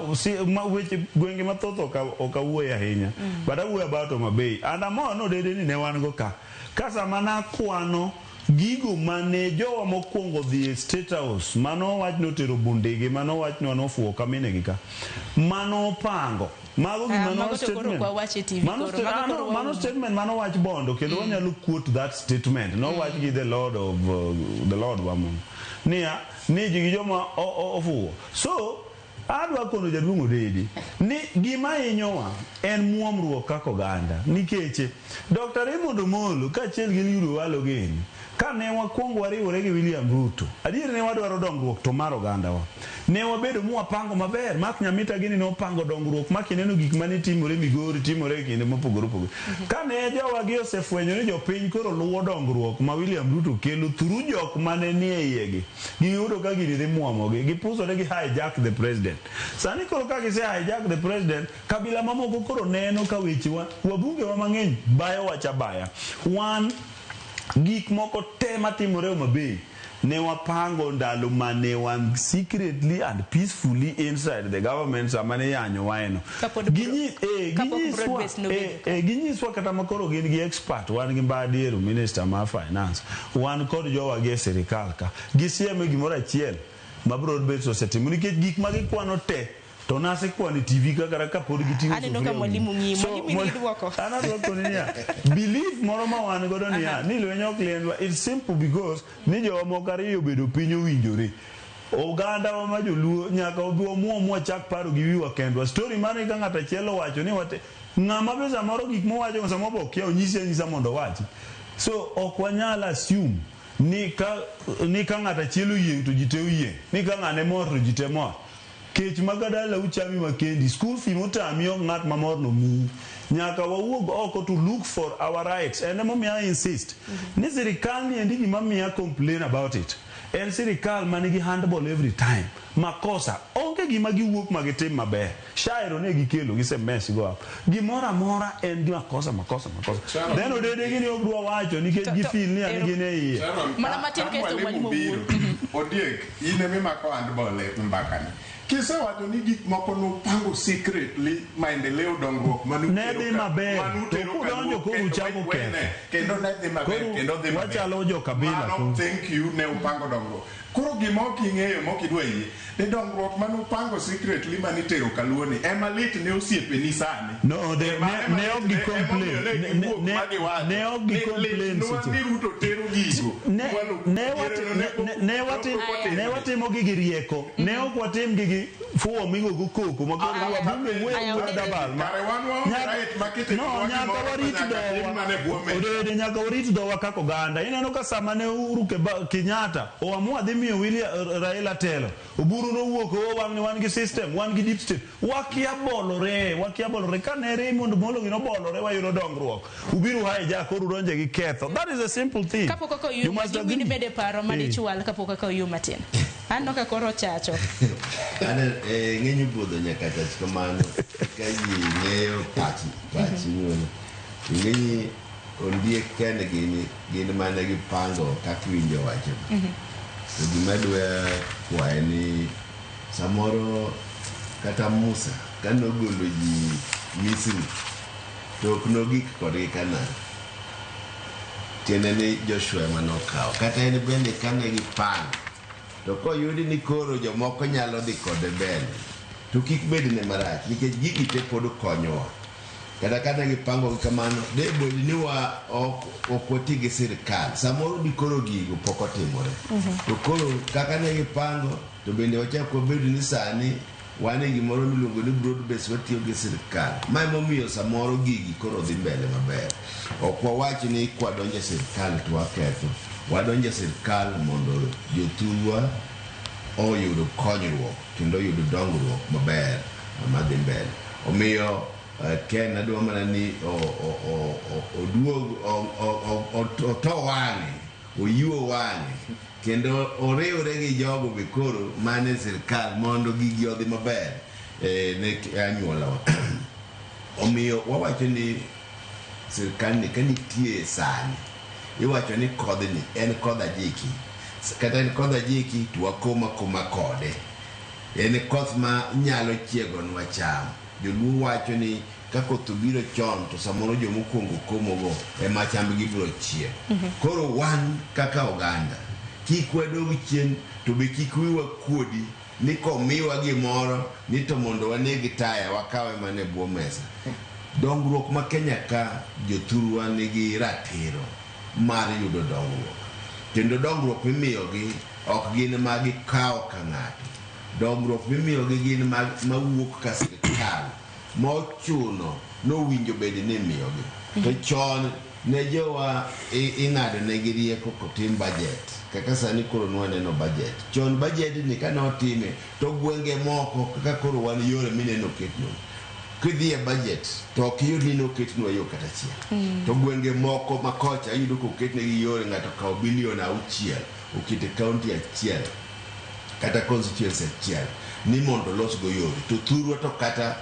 ma weche gwenge mathoth ok awuoye ahinya, but awuoyo about Homa Bay and amor nodede ni ne wan go ka ka sama nakwano gigo mane jowa mokwongo dhi e State House mano wach notero bundegi mano wach nofuwo ka minegi ka mano pango mago gima Ah, no mago to koro statement ok wawach e TV mano, koro, mago koro mano waumo. statement mano wach bondo kendo wanyalo quote that statement no wach gi the lord of the lord wamon niya ni ji gi joma ofuwo. So adwa kono jaduong' Odede ni gima hinyowa en muomruok kaka oganda, nikech Dr. Raymond Omolo kaachiel gi Eliud Owalo gini kane wakwongo wariwore gi William Ruto, adier ne wadwaro dongruok to mar ogandawa. Ne wabedo mwapango maber. Mark Nyamita gini nopango dongruok ma kineno gik mane timore Migori, timore e kinde mopogore opogore. Kane jowagi osefwenyo ni jopiny koro luwo dongruok ma William Ruto kelo through jok mane nie iyegi, giyudo ka gini dhi muomogi, gipusore gi hijack the president. Sani koro ka gise hijack the president, kabila mamoko koro neno ka wechewa, wabunge wa mang'eny bayo wach abaya. Wan gik moko te matimore Homa Bay ne wapango ndalo mane wan secretly and peacefully inside the government sama ne yanyo waeno. Kapod kapok Ginyiswa broad-based nobedo ka. Ginyiswa kata makoro gin gi expert, wan gi Mbadiero minister mar finance, wan kod jowa gi e sirikal ka gisieme gimoro achiel ma broad based osetimo, nikech gik ma gikwano te to nasekwano e TV kaka kapod giting'o Aneno ka sufuria. mwalimu ng'iyi. So, Mwalimu in gi duoko. An adwoko ni niya, belief moro ma wan godo niya, ni lweny ok liendwa, it's simple because ni jowa moko ariyo obedo piny owinjore. Oganda wa ma joluo nyaka obi wamuom wachak paro gi wiwa kendwa. Story mane ka ng'ato achiel owacho ni wate ng'ama be samoro gik mowacho samoro be okia, onyisi anyisa mondo owachi. So ok wanyal assume ni ka ng'ato achiel oyieng' to ji te oyieng', ni ka ng'ane mor to ji te mor. Kech ma ka dalau chami makendi, school fee motami ok ng'at mamor no miyi. Nyaka wawuog oko to look for our rights. En emomiyo I insist ni sirikal ni endi gima miya complain about it en sirikal manigi handball every time. Makosa onge gima giwuok ma gitim maber. Shairo ne gikelo gise mess go up. Gimoro amora en makosa makosa makosa. Sharon. Then Odede gini ok dwa wacho nikech gifeel ni an gin e iye. Sharon, Mana matin ka kaeto mwalimu mwalimu biro, wuoyo. Odiek, in ema imako handball e mbakani. Kisewacho ni gik moko nupango secretly, maendeleo dongruok Ne dhi maber, to kudonjo koro uchako ketho. Kendo ne dhi maber, Koro kendo dhi maber. wachalo jo-kabila Mano, koro. thank you, ne upango dongruok. Koro gima ok ing'eyo mok idwa yie ni dongruok manupango secretly manitero Kaluo ni ema lit ne osiepeni sani. No, Ema ne lit ok gi ema complain. omiyo ne giwuok ma giwacho Ne ok gi ni complain litnwa seche. ni Ruto tero gigo. Ne Mwalo- ne diereno ne pok otimre. Ne watimo gi gi rieko, ne ok watim gi gi fuwo migogo koko ma koro wabunge wuoyo Aya, wuoyo Odede. dabal ma Kare wan waonge right ma kitimo no, nyaka gimoro to warit nyaka tim dhowa. mana e bwo mesa. Odede, nyaka warit dhowa kaka oganda. Ineno ka sama ne Uhuru Kenyatta oamua dhi miyo William Raila telo, Oburu nowuok o wang' ni wan gi system, wan gi deep state. Wakia bolore, wakia bolore. Ka ne Raymond Molo gi nobolore wayudo dongruok. Ubiro hijack koro udonje gi ketho. That is a simple thing. Kapok kaka You must oyum agree. mede paro madichwal kapok kaka oyum matin. Aneno ka koro chacho. Ane ng'eny budho nyaka chach kamano ka ji ng'eyo pach nyuolo. Ng'eny ondiek ken gini gin mane gipango kaka iwinjo wacho. To gima dwa kwaye ni samoro kata Musa kanogolo ji Misri to ok nogik kodgi Kanaan. Tiende ni Joshua ema nokawo. Kata en bende kane gipango to koyudi ni koro jomoko nyalo dhi kode mbele to kik bedne marach nikech gigi te pod konyowa. Kata kane gipango gi kamano de bed ni wa ok wati gi sirikal, samoro di koro gigo pok otimore. To koro kaka ne gipango to bende wachak wabedo ni sani wan e gimoro miluongo ni broad base watiyo gi sirikal. Ma emomiyo samoro gigi koro dhi mbele maber. Ok wawach ni kwadonjo e sirikal to waketho. Wadonjo e sirikal mondo jothurwa oyud konyruok kendo oyud dongruok maber madhi mbele. Omiyo Ken adwa mana ni oduog oto wang'e. Oyuo wang'e kendo oriwre gi jogo be koro mane sirikal mondo gigi odhi maber ne anyuolawa. Omiyo wawacho ni sirikal ni ka nitie sani iwacho ni kodhni en kodh ajiki, kata en kodh ajiki to wakoma koma kode, en koth ma nyalo chiegonwa cham. Joluo wacho ni ka koth obiro chon to samoro jomokwongo komogo ema chambgi biro chiek. Koro wan kaka oganda kik wadog chien, to be kik wiwa kuodi ni komiwa gimoro ni to mondo waneg taya wakawe mana e bwo mesa. Dongruok ma Kenya ka jothurwa nigi ratiro mar yudo dongruok, kendo dongruok mimiyogi ok gin ma gikawo ka ng'ato. Dongruok mimiyogi gin mawuok ka sirikal mochuno nowinjo bed ni imiyogi. To chon ne jowa ing'ado negi rieko kotim budget, kaka sani koro nwaneno budget. Chon budget ni kane otime to gwenge moko kaka koro wan yore mineno oketnwa, kidhi e budget to ok iyud ni noketnwa yo kata achiel. To gwenge moko ma kocha iyudo koketnegi yore, ng'ato okawo bilion 6 oketo e kaunti achiel kata constituency achiel ni mondo olosgo yore, to thurwa to kata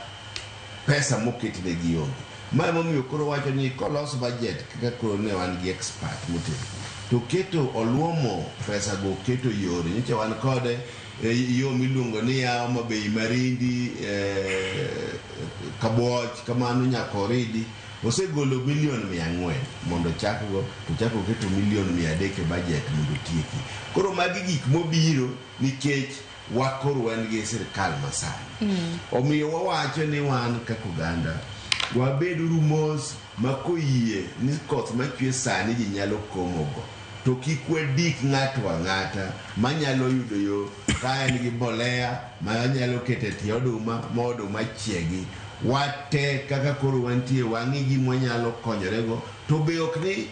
pesa moketnegi onge. Ma emomiyo koro wacho ni kolos budget kaka koro ne wan gi expert motegno to keto oluomo pesa go keto yore. Nyocha wan kode yo miluongo ni ya Homa Bay Marindi, Kabuoch kamano nyaka Oridi, osegolo milion 400 mondo chakgo, to chako keto milion 300 e budget mondo otieki. Koro magi gik mobiro nikech wakoro wan gi sirikal masani. Omiyo wawacho ni wan kaka oganda wabeduru mos ma koyie ni koth machwe sani ji nyalo komogo, to kik wadik ng'ato ang'ata manyalo yudo yo ka en gi mbolea manyalo keto e tie oduma ma oduma chiegi. Wate kaka koro wantie wang'i gima wanyalo konyorego, to be ok ni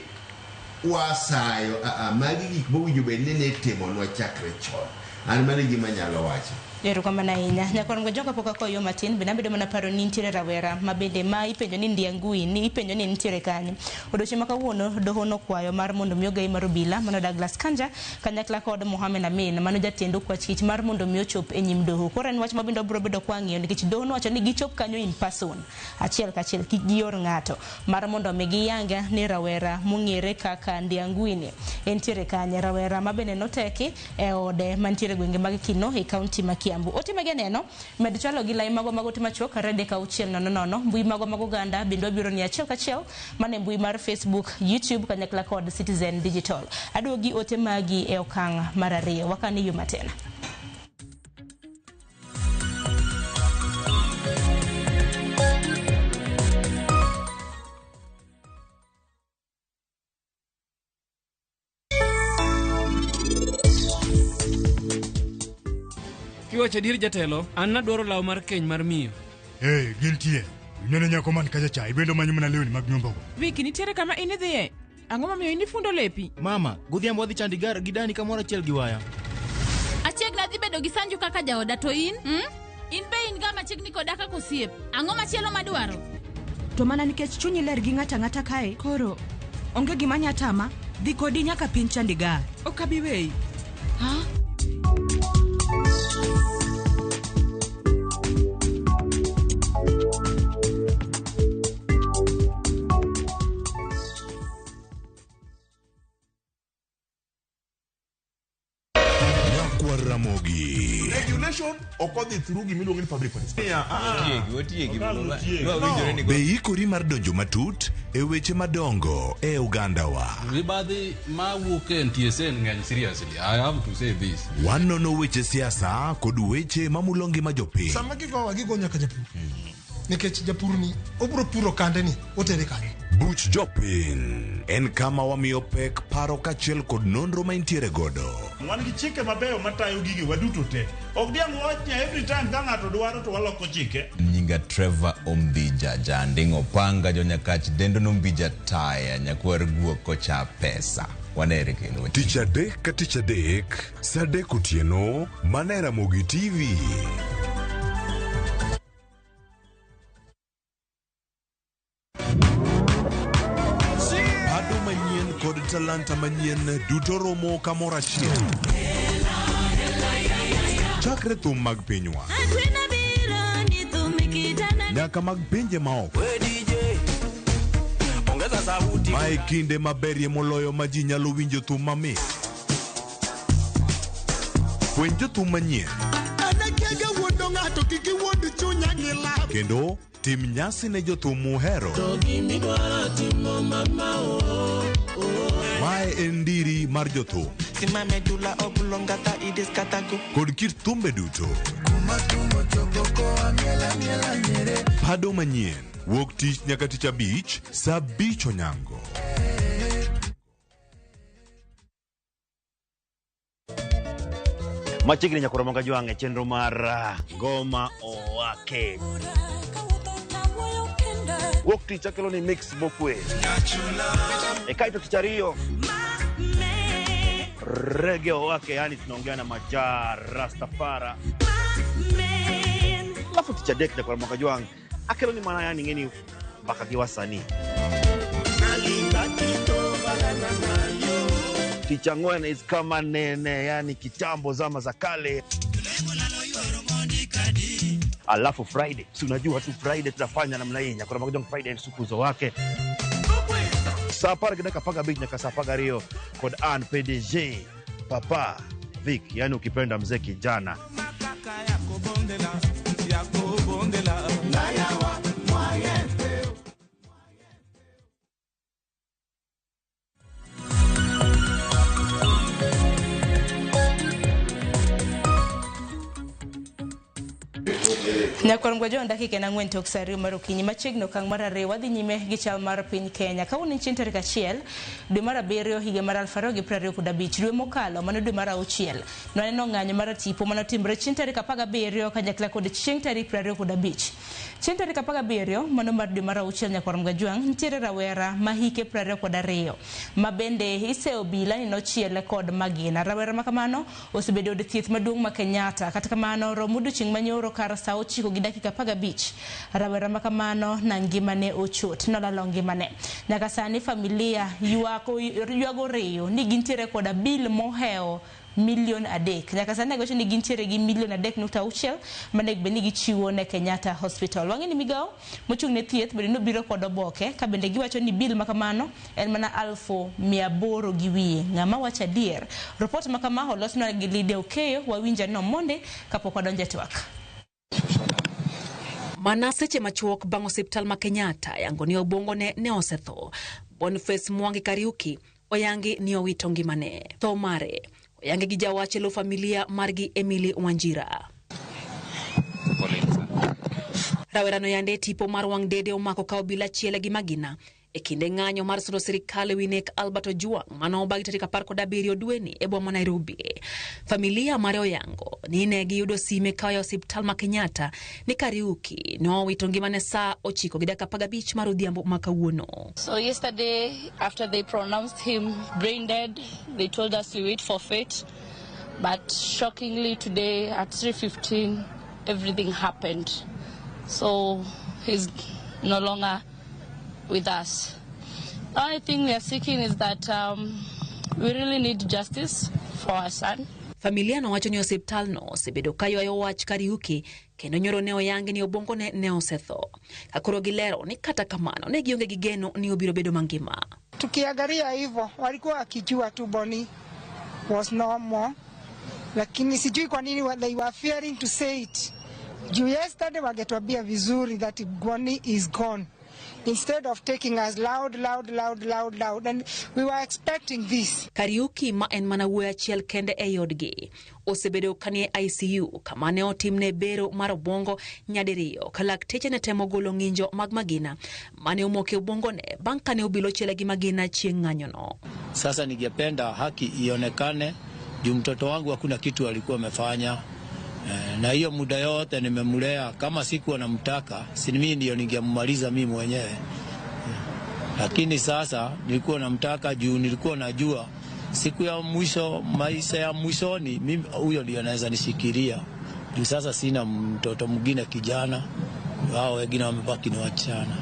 wasayo. Magi gik mowinjo bed ni nitimonwa chakre chon. An mano e gima anyalo wacho. Erokamano ahinya. Nyakwar Ngwejo, kapok akoyo matin, bende abedo mana paro ni nitiere rawera ma bende ma ipenjo ni Ndiangui ni ipenjo ni nitiere kanye. Odiochieng' ma kawuono doho nokwayo mar mondo mi ogai mar obila mano Douglas Kanja kanyakla kod Mohamed Amin mano jatend okwach kich mar mondo mi ochop e nyim doho. Koro en wach ma bende wabiro bedo kwang'iyo nikech doho nowacho ni gichop kanyo in person achiel kachiel kik gior ng'ato mar mondo mi giyang ni rawera mong'ere kaka Ndiangui ni entiere kanye. Rawera ma bende noteki e ode mantiere gwenge mag Kinoo e kaunti ma Kiambu. Ote mage neno med chwalo gi lai magwa mag ote machuok 3 6 0 0 mbui magwa mag oganda bende wabiro ni achiel kachiel mana e mbui mar Facebook, YouTube kanyakla kod Citizen Digital. Aduogi ote magi e okang' mar ariyo wakani yo matin. Kiwacho adier jatelo, an nadwaro law mar keny mar miyo. Ee, gintie. Ineno nyako man kacha cha, ibendo manyo mana lewni mag nyombogo. Viki, nitiere kama in idhiye? Ang'o momiyo in ifundo lepi? Mama, godhiambo wadhi Chandigarh gi Dani kamoro achiel gi waya. Achiegni adhi bedo gi Sanju kaka jaoda to in? In be in ga machiegni koda kaka osiep. Ang'o machielo madwaro? To mana nikech chunyi ler gi ng'ato ang'ata kae, koro onge gima nya tama, dhi kodi nyaka piny Chandigarh. Ok abi weyi. Ha? Nyakwar Ramogi. Regulation ok odhi through gimiluongo ni public participation. Be ikori mar donjo matut e weche madongo e ogandawa? Mibadhi mawuok e NTSA ng'eny seriously. I have to say this. Wanono weche siasa kod weche mamulo ngima jopiny. Sama gigowa gigo nyaka japur nikech japur ni obiro puro kande ni otere kanye. Buch jopiny en kama wamiyo pek paro kaachiel kod nonro ma intiere godo. Wan gi chike mabeyo matayo gigi waduto te. Ok diang' wach ni every time ka ng'ato dwaro to waloko chike. Nyinga Trevor Ombija Janding' Opanga jonyakach dendo nombija taya nyakwar guok kocha pesa. Wanere kendo. Tich adek ka tich adek, saa adek otieno, mana e Ramogi TV. Pado manyien kod talanta manyien duto romo kamoro achiel. Chakre thum mag pinywa nyaka mag pinje maoko. Mae kinde maberie moloyo ma ji nyalo winjo thum mamit. Fweny jothum manyien kendo tim nyasi ne jothum muhero. Mae en ndiri mar jothum kod kit thumbe duto. Pado manyien wuok tich nyaka tich abich saa 5 onyango. Machiegni nyakoro moga jwang' e chenro mar Ngoma Owake. Wuok tich akelo ni mix mokwe. E kaito tich ariyo Reggae Owake, yani tunaongea na Maja Rastafara. Alafu tich adek nyakoro moga jwang' akelo ni mana yani ngeni mpaka gi wasanii. Tich ang'wen is kama nene, yani kitambo zama za kale. Alafu Friday, si unajua tu Friday tunafanya namna hii. Nyakoro Magajong Friday ni siku zo wake. Saa 10:15 nyaka saa 12 kod Ann PDG Papa Vic, yani ukipenda mzee kijana. Nyakwar Mgwajwa dakika en 4 tok saa 2 mar okinyi machiegni okang' mar 2 wadhi nyime gi chal mar piny Kenya. Kawuono chieng' tarik 1 dwe mar 7 higa mar 2025 dwe mokalo mano dwe mar 6 nwaneno ng'anyo mar tipo manotimre chieng' tarik 17 kanyakla kod chieng' tarik 25. Chieng' tarik 17 mano mar dwe mar 6 Nyakwar Mgwajwa nitiere rawera ma hike 22 ma bende iseyo obila ni nochiele kod magina. Rawera ma kamano osebedo od thieth maduong' ma Kenyatta. Kata kamano romo odiochieng' manyoro kar saa 9:15 rawera ma kamano na ngimane ochot nolalo ngimane. Nyaka sani familia ywago riyo ni gintiere koda bil mohewo milion 3. Nyaka sani giwacho ni gintiere gi milion 3.6 manego bed ni gichiwo ne Kenyatta Hospital. Wang'e ni migawo mochung' ne thieth bende nobiro kod oboke ka bende giwacho ni bil makamano en mana 800,000 gi wiye. Ng'ama wacho adier? Report makama olosnwa gi Lydia Okeyo. Wawinjo no monde kapok wadonjo e twak. Mana seche machuok bang' osiptal ma Kenyatta yango ni obwongone ne osetho, Boniface Mwangi Kariuki oyangi ni owito ngimane. Tho mare oyangi gi jawach e lo familia margi Emily Wanjira. Rawerano yande tipo mar wang' dede omako ka obila chiele gi magina e kinde ng'anyo mar sudo sirikal ewi nek Albert Ojwang mano obagi tarik 17 dweni e boma Nairobi. Familia mare oyango ni ne giyudo sime ka oya osiptal ma Kenyatta ni Kariuki nowito ngimane saa 9:15 mar odhiambo ma kawuono. So yesterday, after they pronounced him brain dead, they told us we wait for fate. But shockingly today at 3:15, everything happened. So he's no longer with us. The only thing we are seeking is that we really need justice for our son. Familia nowacho ni osiptal no osebedo ka ywayo wach Kariuki kendo nyoro ne oyangi ni obwongone ne osetho. Ka koro gilero ni kata kamano ne gionge gi geno ni obiro bedo mangima. Tukiangalia hivyo walikuwa wakijua tu Boni was normal, lakini sijui kwa nini they were fearing to say it. Juu yesterday wangetuambia vizuri that Boni is gone, instead of taking us loud, loud, loud, loud, loud. And we were expecting this. Kariuki ma en mana wuoyi achiel kende e odgi osebedo kanie ICU kama ne otimne bero mar obwongo nyadiriyo ka lakteche ne temo golo ng'injo mag magina mane omoke obwongone bang' kane obilo chiele gi magina chieng' ng'anyono. Sasa ningependa haki ionekane juu mtoto wangu hakuna kitu alikuwa amefanya. Na hiyo muda yote nimemlea, kama sikuwa namtaka, si mimi ndio ningemaliza mimi mwenyewe. Lakini sasa nilikuwa namtaka juu nilikuwa najua siku ya mwisho, maisha ya mwishoni, mimi huyo ndio anaweza nishikilia. Juu sasa sina mtoto mwingine kijana, wao wengine wamebaki ni wasichana.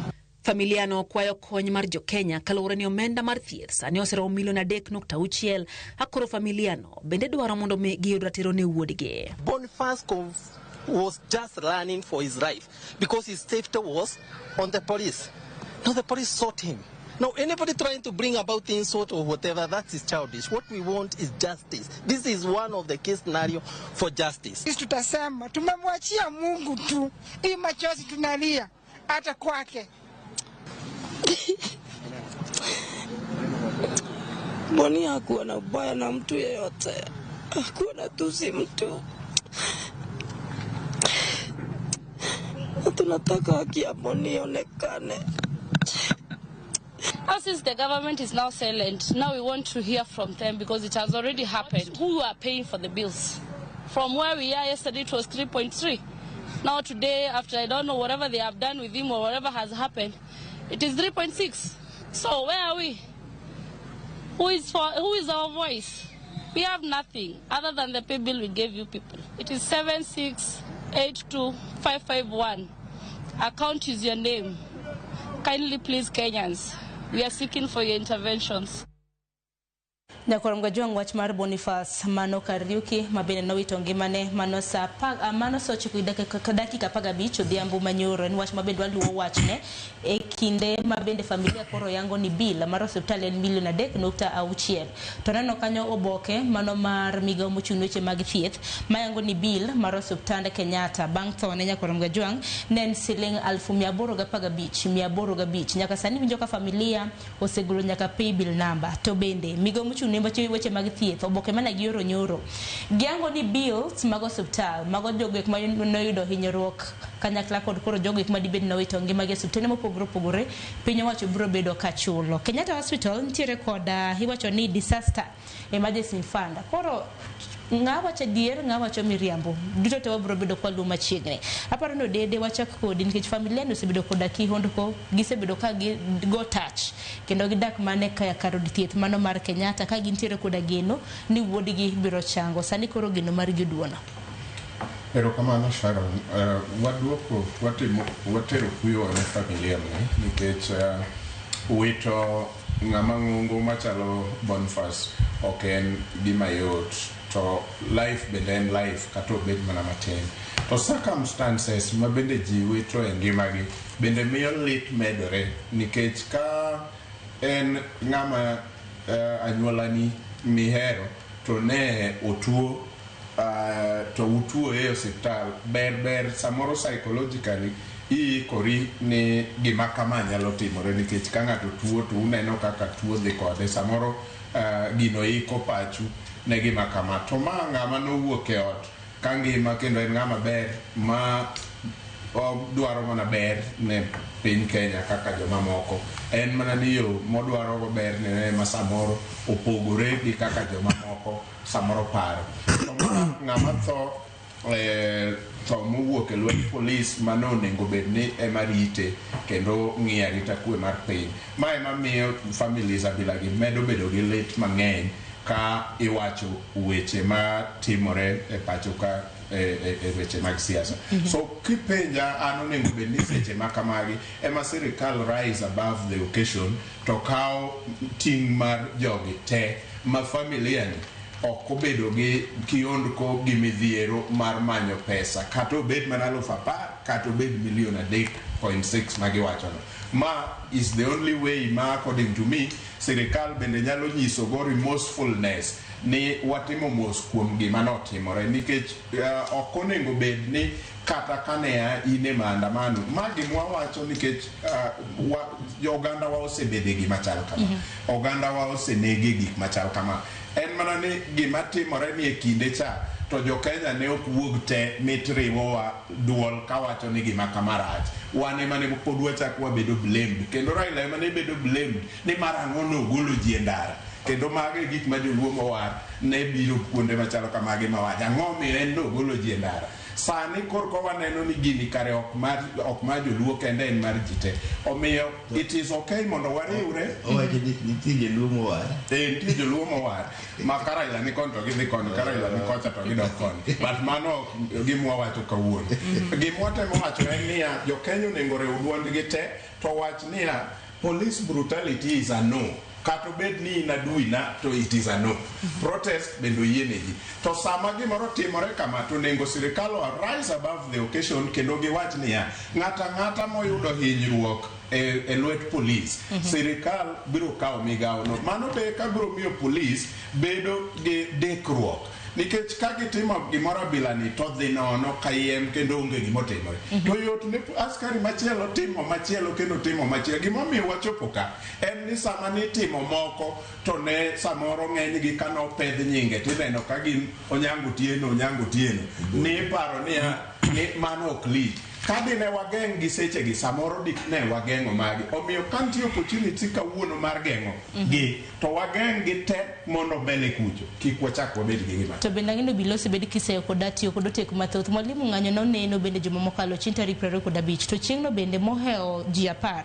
Familia no kwayo kony mar jo-Kenya kaluwore ni omenda mar thieth sani oseromo milion 3.6. Akoro familia no bende dwaro mondo mi giyud ratiro ne wuodgi. Boniface was just running for his life because his safety was on the police. Now the police sought him. Now anybody trying to bring about insult or whatever, that is childish. What we want is justice. This is one of the case scenario for justice. Sisi tutasema tumemwachia Mungu tu, hii machozi tunalia hata kwake. Boni hakuwa na ubaya na mtu yeyote, hakuwa na tusi mtu. Tunataka haki ya Boni ionekane. Since the government is now silent, now we want to hear from them because it has already happened. Who are paying for the bills? From where we are yesterday, it was 3.3. Now today, after I don't know whatever they have done with him or whatever has happened, it is 3.6. So where are we? Who is our voice? We have nothing other than the pay bill we gave you people. It is 7682551. Account is your name. Kindly please, Kenyans, we are seeking for your interventions. Nyakorom Gajwang' wach mar Boniface Mano Kariuki mabende nowito ngimane mano sa mano sa 9:15 odhiambo manyoro. En wach mabende waluwo wachne e kinde mabende familia koro yango ni bill mar osiptal en milion 3.6. To neno kanyo oboke mano mar migawo mochung' weche mag thieth mayango ni bill mar osiptand Kenyatta bang' thone Nyakorom Gajwang' ne en siling 815,805. Nyaka sani winjo ka familia osegolo nyaka pay bill number. To bende migawo mochung' weche mag thieth oboke mana gioro nyoro giango ni bills mag osiptal mago jogo ek ma noyudo hinyruok kanyakla kod koro jogo ek madibed nowito ngimagi e osiptende mopogore opogore piny owacho biro bedo kachulo. Kenyatta Hospital nitiere kod iwacho ni disaster emergency fund. Koro ng'a wacho adier ng'a wacho miriambo duto te wabiro bedo kwa luwo machiegni. Aparo ni Odede wachak kodi nikech familia ni osebedo koda kihondko gisebedo ka gigo touch kendo gidak mane ka kar od thieth mano mar Kenyatta ka gintiere koda geno ni wuodgi biro chango. Sani koro geno margi oduono. Erokamano Sharon. Waduoko watero kuyo ne familia ni nikech wito ng'ama ng'ongo machalo Boniface ok en gima yot. To life bende en life kata obed mana matin. To circumstances ma bende ji wito e ngimagi bende miyo lit medore nikech ka en ng'ama anyuolani mihero to ne otuo to utuo e osiptal ber samoro psychologically iikori ni gima kama nyalo timore nikech ka ng'ato tuo to uneno kaka tuo dhi kode samoro gino iko pachu ne gima kama. To ma ng'ama nowuok e ot ka ngima kendo en ng'ama ber ma odwaro mana ber ne piny Kenya kaka jomamoko. En mana ni yo modwaro go ber ne ma samoro opogore gi kaka jomamoko samoro paro. To ma ng'ama tho tho mowuok e lwet polis mano onego bed ni ema rite kendo ng'iyo arita kwe mar piny. Ma ema miyo families abilagi medo bedo gi lit mang'eny ka iwacho weche ma timore e pacho ka e weche mag siasa. So kipenja an onego bed ni seche ma kamagi ema sirikal rise above the occasion to kawo ting' mar jogi te ma familia ni ok obedo gi kiondko gi midhiero mar manyo pesa kata obed mana 10,000 kata obed milion 3.6 magiwachono. Ma is the only way ma according to me sirikal bende nyalo nyiso go remorsefulness ni watimo mos kuom gima notimore nikech ok onego bed ni kata kane in e maandamano ma gima wawacho nikech oganda wa osebede gima chal kama. Oganda wa osenege gik machal kama. En mana ni gima timore ni e kinde cha to jo Kenya ne ok wuog te mit riwowa duol kawacho ni gima kama rach. Wan ema ne pod wachak wabedo blamed kendo Raila ema ne bedo blamed ni mar ang'o nogolo ji e ndara. Kendo mago e gik ma joluo mowar ne biro kuonde machalo kamagi mawacho ang'o miyo en nogolo ji e ndara. Sani korka waneno ni gini kare ok mar joluo kende, en mar ji te. Omiyo it is okay mondo wariwre. Owacho ni nitie joluo mowar. Nitie joluo mowar. Ma ka Raila ni koni to gidhi koni, ka Raila ni kocha to gidok koni. But mano ok gima wawacho kawuono. Gima watemo wacho en niya, jo-Kenya onego riw duondgi te to wach niya, police brutality is a no. Kata obed ni in adui na to it is a no. Protest bende oyiene ji. To sama gimoro timore kama to onego sirikal rise above the occasion kendo giwach niya, ng'ato ang'ata moyudo hinyruok e lwet polis, sirikal biro kawo migawo no. Mano be ka biro miyo polis bedo gi dikruok. Nikech ka gitimo gimoro abilani to dhi nono kayiem kendo onge gimotimore. To yot ne askari machielo timo machielo kendo timo machielo. Gimomiyo wachopo ka en ni sama nitimo moko to ne samoro ng'enygi ka nopedh nyinge tineno ka gin Onyango Otieno, Onyango Otieno. Niparo niya ni mano ok lich. Ka dine wageng' gi sechegi samoro dine wageng'o magi. Omiyo ka nitie opportunity kawuono mar geng'o gi to wageng' gi te mondo mbele kucho kik wachak wabed gi gima. To bende ang'e ni obila osebed kiseyo kod atiyo kod oteku mathoth. Mwalimu ng'anyo noneno bende juma mokalo chieng' tarik 25 to chieng'no bende mohewo ji 10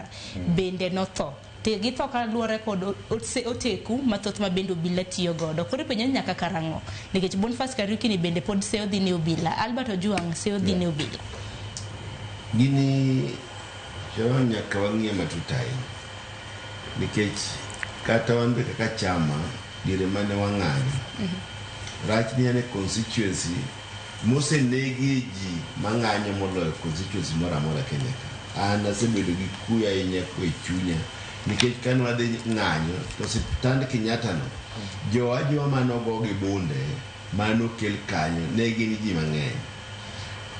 bende notho. To githo kaluwore kod oteku mathoth ma bende obila tiyo godo. Koro ipenjo ni nyaka karang'o? Nikech Boniface Kariuki ni bende pod seyo dhi ne obila. Albert Ojwang seyo dhi ne obila. Gini Sharon nyaka wang'iye matut ahinya. Nikech kata wan be kaka chama diere mane wang'anyo. Rach ni en e constituency mosenegie ji mang'anyo moloyo constituency moro amora Kenya ka. An asebedo gi kuyo ahinya e chunya nikech kane wadhi ng'anyo to osiptand Kenyatta no jowa jowa manogo gi bunde manokel kanyo ne gin ji mang'eny.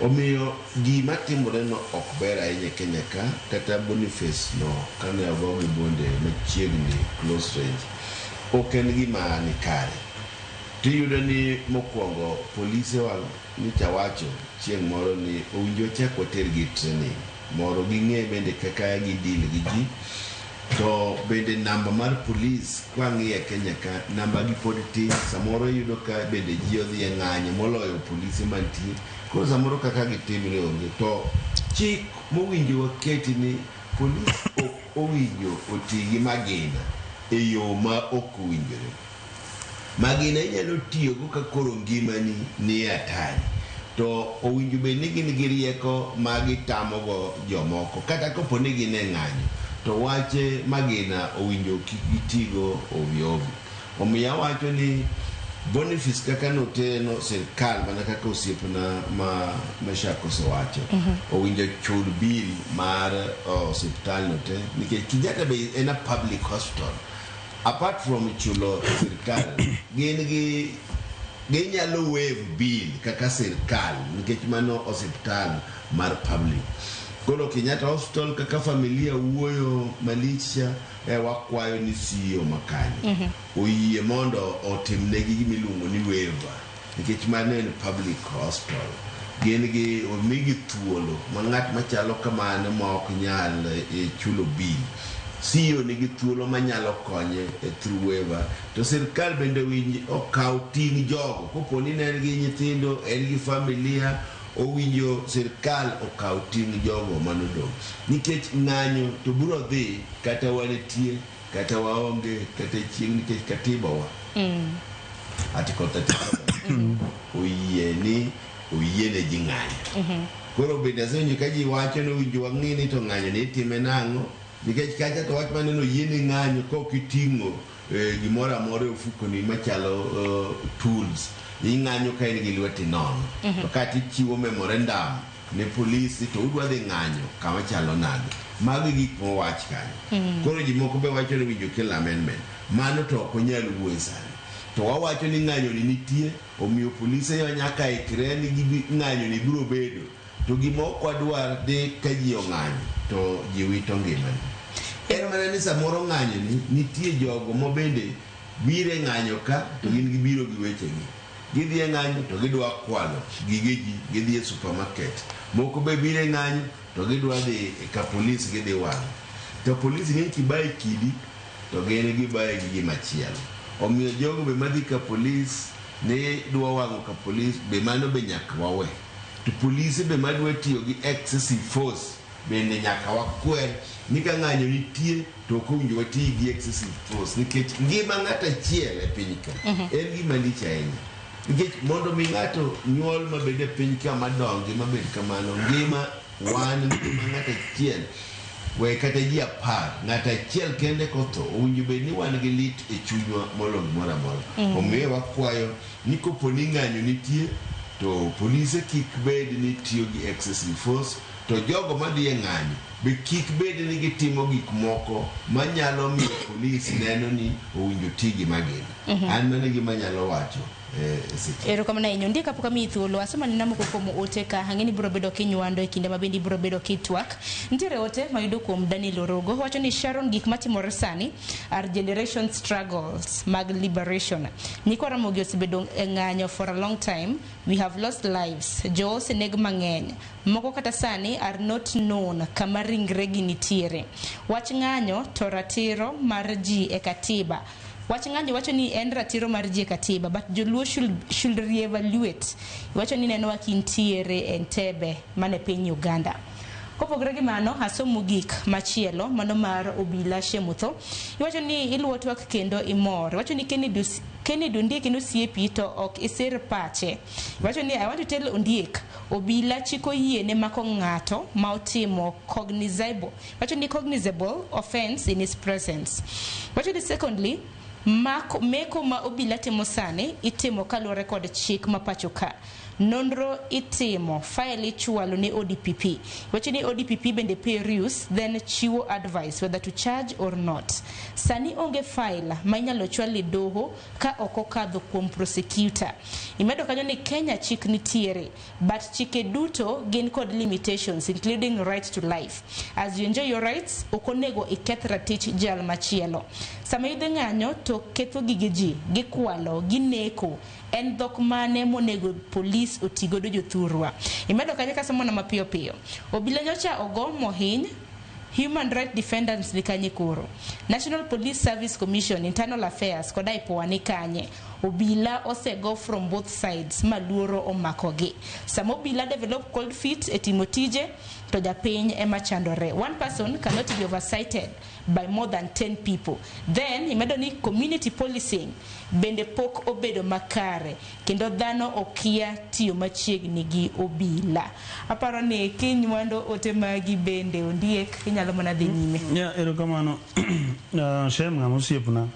Omiyo gima timore no ok ber ahinya e Kenya ka, kata Boniface no kane ogo gi bunde machiegni close range ok en gima ni kare. Tiyudo ni mokwongo polise wa nyocha wacho chieng' moro ni owinjo wachak watergi e training moro ging'e bende kaka gi deal gi ji. To bende namba mar polis kwang'iyo e Kenya ka namba gi pod tin, samoro iyudo ka bende ji odhi e ng'anyo moloyo polise mantie. Koro samoro kaka gitimre onge. To chik mowinjo waketi ni polis ok owinjo oti gi magina e yo ma ok owinjore. Magina inyalo tiyogo ka koro ngimani nie hatari. To owinjo bed ni gin gi rieko ma gitamogo jomoko kata kopo ni gin e ng'anyo to wache magina owinjo kik gitigo ovyo ovyo. Omiyo awacho ni Boniface kaka notere no sirkal mana kaka osiepna ma Meshak osewacho owinjo chul bill mar osiptal no te nikech Kenyatta be en a public hospital. Apart from chulo sirkal gin gi ginyalo waive bill kaka sirkal nikech mano osiptal mar public. Koro Kenyatta Hospital kaka familia wuoyo malich cha wakwayo ni CEO makanyo oyie mondo otimnegi gima iluongo ni waiver nikech mano en public hospital. Gin gi omigi thuolo ma ng'at machalo kamano ma ok nyal chulo bill, CEO nigi thuolo manyalo konye e through waiver. To sirkal bende winj okaw ting' jogo kopo ni ne en gi nyithindo, en gi familia, owinjo sirkal okaw ting' jogo manodong'. Nikech ng'anyo to biro dhi kata wanitie kata waonge kata chieng' nikech katiba wa Article 37 oyie ni oyiene ji ng'anyo. Koro bende asewinjo ka ji wacho ni owinjo wang'i ni to ng'anyo ni itime nang'o nikech kacha to wach maneno oyieni ng'anyo ka ok iting'o gimoro amora e ofukoni machalo tools, ing'anyo ka in gi lweti nono. To kata ichiwo memorandum ne polisi to udwa dhi ng'anyo kama chalo nade. Mago e gik mowach kanyo. Koro ji moko be wacho ni owinjo kel amendment. Mano to ok onyal wuoye sani. To wawacho ni ng'anyo ni nitie, omiyo polise nyaka ikre ni ng'anyo ni biro bedo. To gima ok wadwar ni ka ji ong'anyo to ji wito ngimani. En mana ni samoro ng'anyo ni nitie jogo ma bende biro e ng'anyo ka to gin gibiro gi wechegi. Gidhi e ng'anyo to gidwa kwalo gige ji, gidhi e supermarket. Moko be biro e ng'anyo to gidwa dhi ka polis gidhi wang'o. To polis ng'eny kibaye kidi to gin gibaye gi gimachielo. Omiyo jogo be madhi ka polis ni dwa wang'o ka polis be mano be nyaka wawe. To polise be madwa tiyo gi excessive force bende nyaka wakwer ni ka ng'anyo nitie to ok owinjo wati gi excessive force nikech ngima ng'ato achiel e piny ka en gima lich ahinya. Nikech mondo mi ng'ato nyuol mabed e piny ka madongi mabed kamano, ngima wan ngima ng'ato achiel we kata ji 10, ng'ato achiel kende kotho owinjo bed ni wan gi lit e chunywa moloyo gimoro amora. Omiyo wakwayo ni kopo ni ng'anyo nitie to polise kik bed ni tiyo gi excessive force, to jogo madhi e ng'anyo be kik bed ni gitimo gik moko manyalo miyo polis neno ni owinjo ti gi magina. An mano e gima anyalo wacho e seche. Erokamano ahinya. Ondiek kapok amiyi thuolo, asomo anena moko kuom ote ka ang'e ni ibiro bedo kinywando e kinde ma bende ibiro bedo kitwak. Nitiere ote mayudo kuom Daniel Orogo, wacho ni Sharon gik matimore sani are generation struggles mag liberation. Nyikwa Ramogi osebedo e ng'anyo for a long time. We have lost lives. Jo oseneg mang'eny. Moko kata sani are not known kama ringregi nitiere. Wach ng'anyo to ratiro mar ji e katiba. Wach ng'anyo wacho ni en ratiro mar ji e katiba, but joluo should reevaluate. Wacho ni nenowa kintiere Entebbe mane piny Uganda. Kopogore gi mano, asomo gik machielo mano mar Obila Shemutho. Iwacho ni iluwo twak kendo imor. Iwacho ni Kennedy Ondiek en osiepi to ok isir pache. Iwacho ni I want to tell Ondiek, Obila chiko yie ne mako ng'ato ma otimo cognizable. Iwacho ni cognizable offense in his presence. Iwacho ni secondly, meko ma Obila timo sani itimo kaluwore kod chik ma pacho ka. Nonro itimo, file ichwalo ne ODPP. Wacho ni ODPP bende peruse, then chiwo advice whether to charge or not. Sani onge file ma inyalo chwal e doho ka ok okadho kuom prosecutor. Imedo kanyo ni Kenya chik nitiere, but chike duto gin kod limitations including right to life. As you enjoy your rights, ok onego iketh ratich jal machielo. Sama idhi ng'anyo to ketho gige ji, gikwalo, gineko, en dhok mane monego polis otigodo jothurwa. Imedo kanyo kasomo na mapiyo piyo. Obila nyocha ogo mohiny, Human Rights Defenders ni kanye koro. National Police Service Commission, Internal Affairs kod IPOA ni kanye. Obila osego from both sides ma luoro omakogi. Sama obila develop cold feet e timo tije, to japiny ema chandore. One person cannot be oversighted by more than 10 people. Then imedo ni community policing bende pok obedo makare kendo dhano okia tiyo machiegni gi obila. Aparo ni kinywando ote magi bende Ondiek inyalo mana dhi nyime. Ya, erokamano. Shem ng'ama osiepna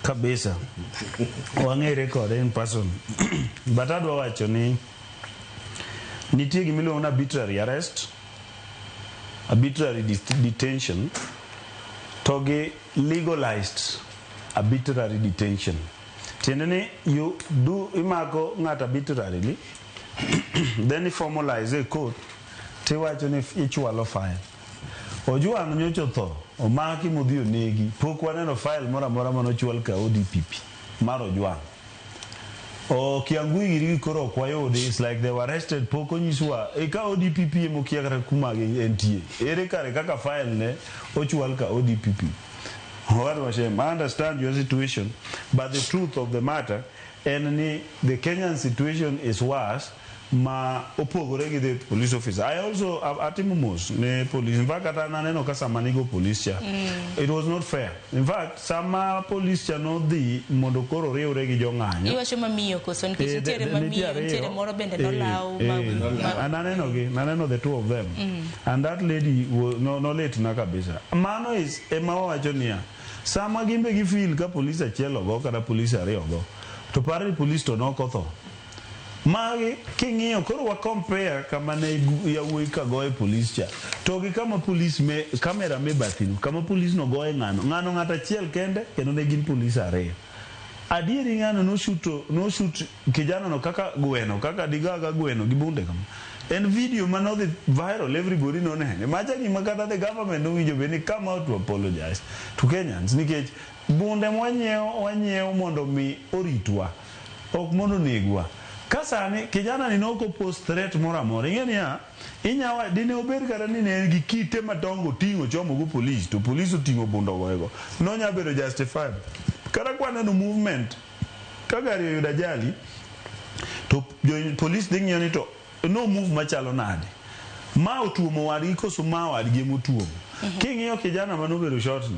kabisa. Wang'ere kode in person. But adwa wacho ni nitie gima iluongo ni arbitrary arrest, arbitrary detention, to gi legalized arbitrary detention. Tiende ni you do imako ng'ato arbitrarily, then i formalize e court, tiwacho ni ichwalo file. Ojwang' nyocha otho, omaki modhi onegi, pok waneno file moro amora manochwal ka ODPP mar Ojwang'. O Kiangui giri koro ok wayudi, it's like they were arrested, pok onyiswa e ka ODPP emokia kata kuma entie. Ere kare kaka file ne ochwal ka ODPP. Owadwa Shem, I understand your situation, but the truth of the matter en ni the Kenyan situation is worse ma opogore gi the police officer. I also atimo mos ne police. In fact, kata naneno ka sama nigo police cha, it was not fair. In fact, sama police cha nodhi mondo koro riwre gi jong'anyo. Iwacho mamiyo koso nikech nitiere mamiyo, nitiere moro bende nolaw And naneno gi, naneno the two of them. And that lady nolit na kabisa. Mano is ema wawacho niya, sama gimbe gi feel ka police achiel ogo kata police ariyo ogo, to par ni police to nok otho. Magi king'iyo koro wa compare kama ne yawuoyi ka goye police cha to gi kama police me kamera me bathino kama police no goye ng'ano ng'ano ng'ato achiel kende kendo ne gin police ariyo. Adieri ng'ano noshuto noshut kijana no kaka gweno kaka digaga gweno gi bunde kama. En video manodhi viral, everybody nonene. Macha gima kata the government nowinjo bed ni come out to apologize to Kenyans nikech bunde mwanyiewo wanyiewo mondo mi oritwa ok mondo onegwa. Ka sani kijana ni nok post threat moro amora ing'e niya inyawa dine obed kata ni ne en gi kite madongo oting'o chomo go police to police oting'o bunda ogoyego nonya bedo justified. Kata kwaneno movement ka gari oyudo ajali to jo police dhi ng'iyo ni to no move machalo nade ma otuomo wadgi koso ma wadgi emotuomo. King'iyo kijana manobedo shot ni,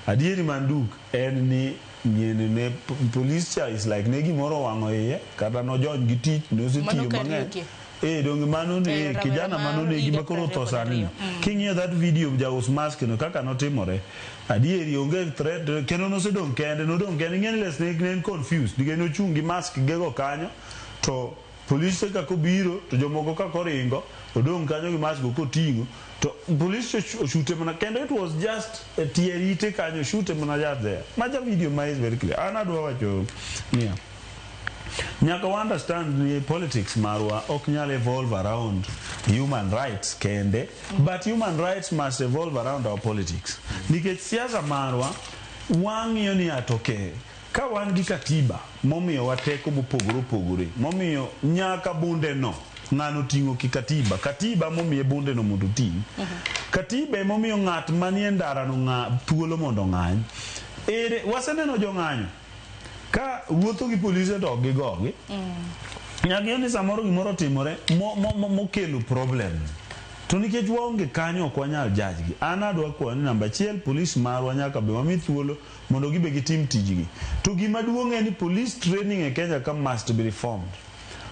adieri manduk en ni miene ne police cha is like ne gimoro owang'o iye kata nojony gi tich nosetiyo Mano mang'eny. Kariuki. Eh, donge mano ne Eh, rawera kijana mar mano negi higa ma koro otho 22. sani ni. King'iyo that video jaus mask no kaka notimore, adieri onge threat kendo nosedong' kende, nodong' kende. Ing'e ni les ne en confused nikech nochung' gi mask gego kanyo to polise kaka obiro to jomoko kaka oringo odong' kanyo gi mask go koting'o to police oshute mana kendo it was just e tie ite kanyo oshute mana just there. Macha video ma is very clear. An adwa wacho niya, nyaka wa understand ni politics marwa ok nyal evolve around human rights kende, but human rights must evolve around our politics, nikech siasa marwa wang'iyo ni atoke ka wan gi katiba momiyowa teko mopogore opogore, momiyo nyaka bunde no ng'ano ting'o ki katiba, katiba momiye bunde no mondo oting'. Katiba emomiyo ng'at manie ndara no ng'a thuolo mondo ong'any. Ere waseneno jong'anyo ka wuotho gi polise to ok gigogi. Nyaka ing'e ni samoro gimoro otimore mokelo problem to nikech waonge kanyo ok wanyal judge gi. An adwa kwayo ni namba achiel, police marwa nyaka be wami thuolo mondo gibe gitim tijgi. To gima duong' en ni police training e Kenya ka must be reformed.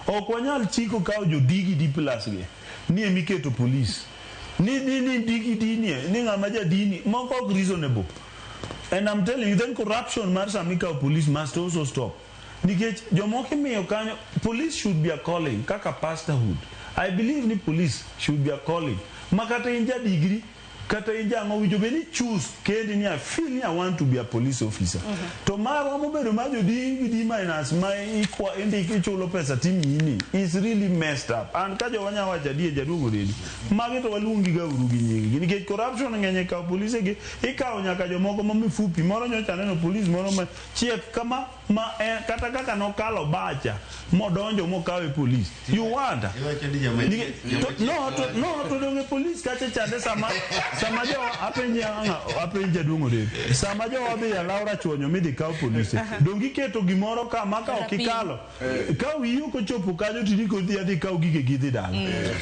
Ok wanyal chiko kawo jo D gi D plus gi ni emiketo police ni D gi D ni ni ng'ama ja D ni moko ok reasonable. And I'm telling you, then corruption mar sama ikawo police must also stop, nikech jomoko imiyo kanyo. Police should be a calling kaka pastorhood. I believe ni police should be a calling ma kata in ja degree kata in jang'o winjo bed ni choose kendi ni I feel ni I want to be a police officer. To marwa mobedo mar jo D gi D minus ma ikwa indiko ichulo pesa timiyi ni is really messed up. And ka jowa nya wacho adier, jaduong' Odedi, magi to waluongi ga uru gi nying gi nikech corruption ng'eny e kawo polise gi. Ikawo nyaka jomoko ma mifupi moro. Nyocha aneno police moro ma chiek kama ma kata kaka nokalo bacha modonjo mokawe police, you wonder. Iwacho ni joma No to no to donge police kacha chande sama jo apenje ang'a apenje jaduong' Odedi, sama jo wadhi e Laura Chuonyo midhi kaw polise, donge iketo gimoro kama ka ok Rapim. ikalo ka wiyi ok ochopo kanyo tindiko dhi adhi kaw gige gi dhi dala?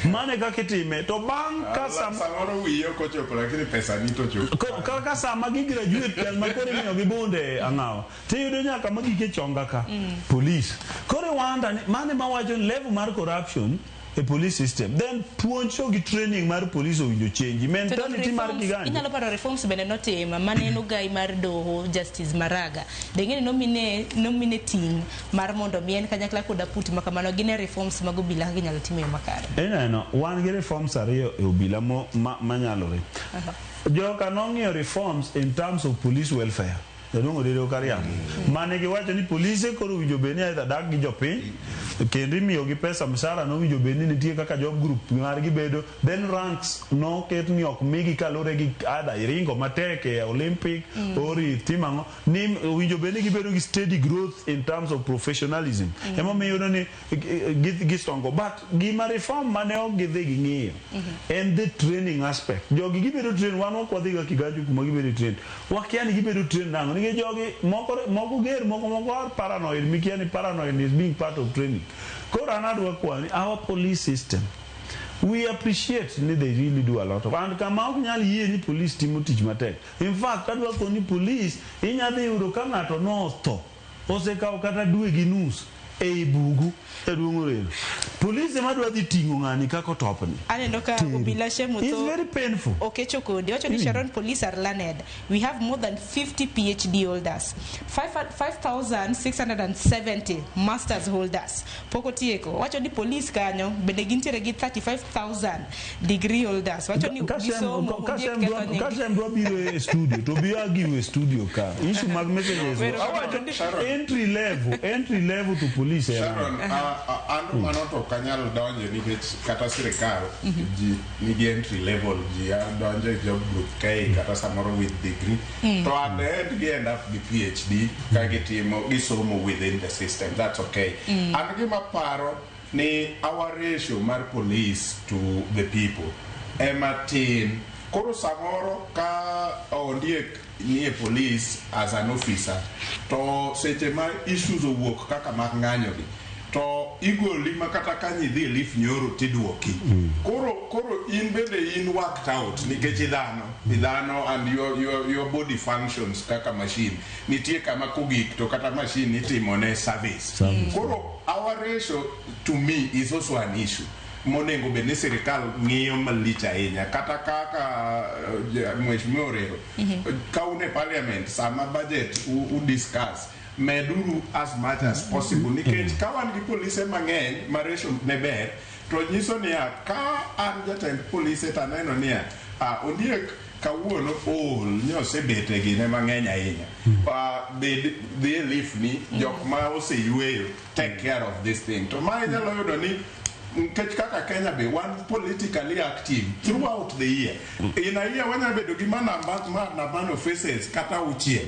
Mano e kaka itime. To bang' ka sama samoro wiyi ok ochopo lakini pesa ni to chopo. Kaka sama gi graduate jal ma koro imiyo gi bunde ang'awa tiyudo nyaka magik e chonga ka police koro iwanda ni mano ema wacho ni level mar corruption e police system, then puonj to gi training mar police owinjo change To dong mentality mar reforms- Kiganjo. Inyalo paro reforms bende notim mane en ogai mar doho, Justice Maraga deng'e ni nomine ting' mar mondo mi en kanyakla kod aputi ma kamano gine reforms mag obila kaka inyalo tim e yo makare. Ineno wan gi reforms ariyo e obila manyalore. Joka nong'iyo reforms in terms of police welfare, jaduong' Odede Okariambo, mane giwacho ni polise koro owinjo bed ni either dak gi jopiny kendo imiyogi pesa msara nowinjo bed ni nitie kaka job group margi bedo, then ranks noket ni ok migi kaluwore gi either iringo matek e Olympic or itimo ang'o, ni owinjo bed ni gibedo gi steady growth in terms of professionalism. Emomiyo iyudo ni gisongo, but gima reform mane ok gidhi ging'iyo en the training aspect. Jogi gibedo train, wan ok wadhiga Kiganjo kuma gibedo train, wakia ni gibedo train nang'o, nikech jogi moko moko ger moko moko are paranoid mikia ni paranoid is being part of training. Koro an adwa kwayo ni our police system, we appreciate ni they really do a lot of, and kama ok nyal yie ni police timo tich matek. In fact, adwa koni ni police inya dhi yudo ka ng'ato notho osekawo kata dwe gi nus ei bugu, jaduong' Orero, police ema dwa dhi ting'o ng'ani kaka otopni. Aneno ka Teri. Obila Shemutho It's very painful. okecho kodi wacho ni Sharon, police are learned. We have more than 50 PhD holders, 5670 masters holders. Pok otieko wacho ni police kanyo bende gintiere gi 35,000 degree holders. Wacho ni Ka gisomo Shem ondiek ketho ka nying. Shem dwa biro e studio to bi argue e studio ka issue mag messages go. Wero Awacho entry level to police en Sharon, an mano to ok anyal donje nikech kata sirikal ji nigi entry level, ji donjo e job group kae kata samoro with degree to at the end gi end up gi PhD ka gitimo gisomo within the system. That's okay. An gima paro ni our ratio mar police to the people ema tin. Koro samoro ka ondiek nie police as an officer to seche ma issues owuok kaka mag ng'anyo gi To igoli ma kata ka nidhi e leave nyoro tiduoki. Koro in bende in worked out nikech idhano and your body functions kaka machine. Nitie kama kogik to kata machine itimone service. Service. Koro our ratio to me is also an issue monego bed ni sirikal ng'iyo malich ahinya kata kaka mheshimiwa Orero ka un e parliament sama budget u discuss meduru as much as possible nikech ka wan gi polise mang'eny ma ratio ne ber to nyiso niya ka an jatend polise to aneno niya ondiek kawuono ool ni osebet e gine mang'eny ahinya bed dhi e leave ni jok ma oseyweyo take care of this thing to ma inyalo yudo ni nikech kaka Kenya be wan politically active throughout the year. In a year wanyalo bedo gi maandamano phases kata auchiel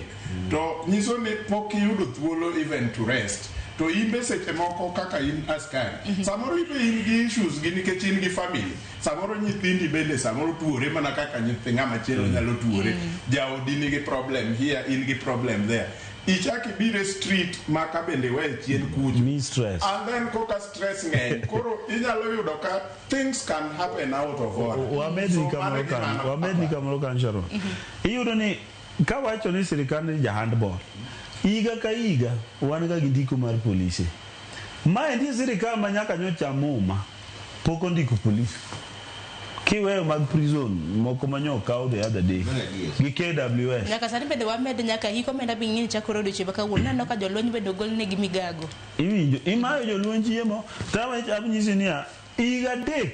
to nyiso ni pok iyudo thuolo even to rest to in be seche moko kaka in askari samoro ibe in gi issues gi nikech in gi family samoro nyithindi bende samoro tuore mana kaka nyithi ng'ama chielo nyalo tuore jaodi nigi problem here in gi problem there ichak ibiro e street maka bende we chien kucho Mi stress. And then koka stress ng'eny koro inyalo yudo ka things can happen out of order. Wamedni So, kamoro mano kan gima wamedni kamoro kan Sharon. Iyudo ni kawacho ni sirikal ni ja handball higa ka higa wan ga gi ndiko mar polise. Ma endi sirikal ma nyaka nyocha muma pok ondiko polis. Kiweyo mag prison moko manyo okaw the other day gi KWS. Nyaka sani bende wamed nyaka hik omenda bi ng'eny chakore odiochieng' ma kawuono. Naneno ka jolweny bende ogol negi migago. Iwinjo imayo jolweny chiemo to anyisi niya higa 3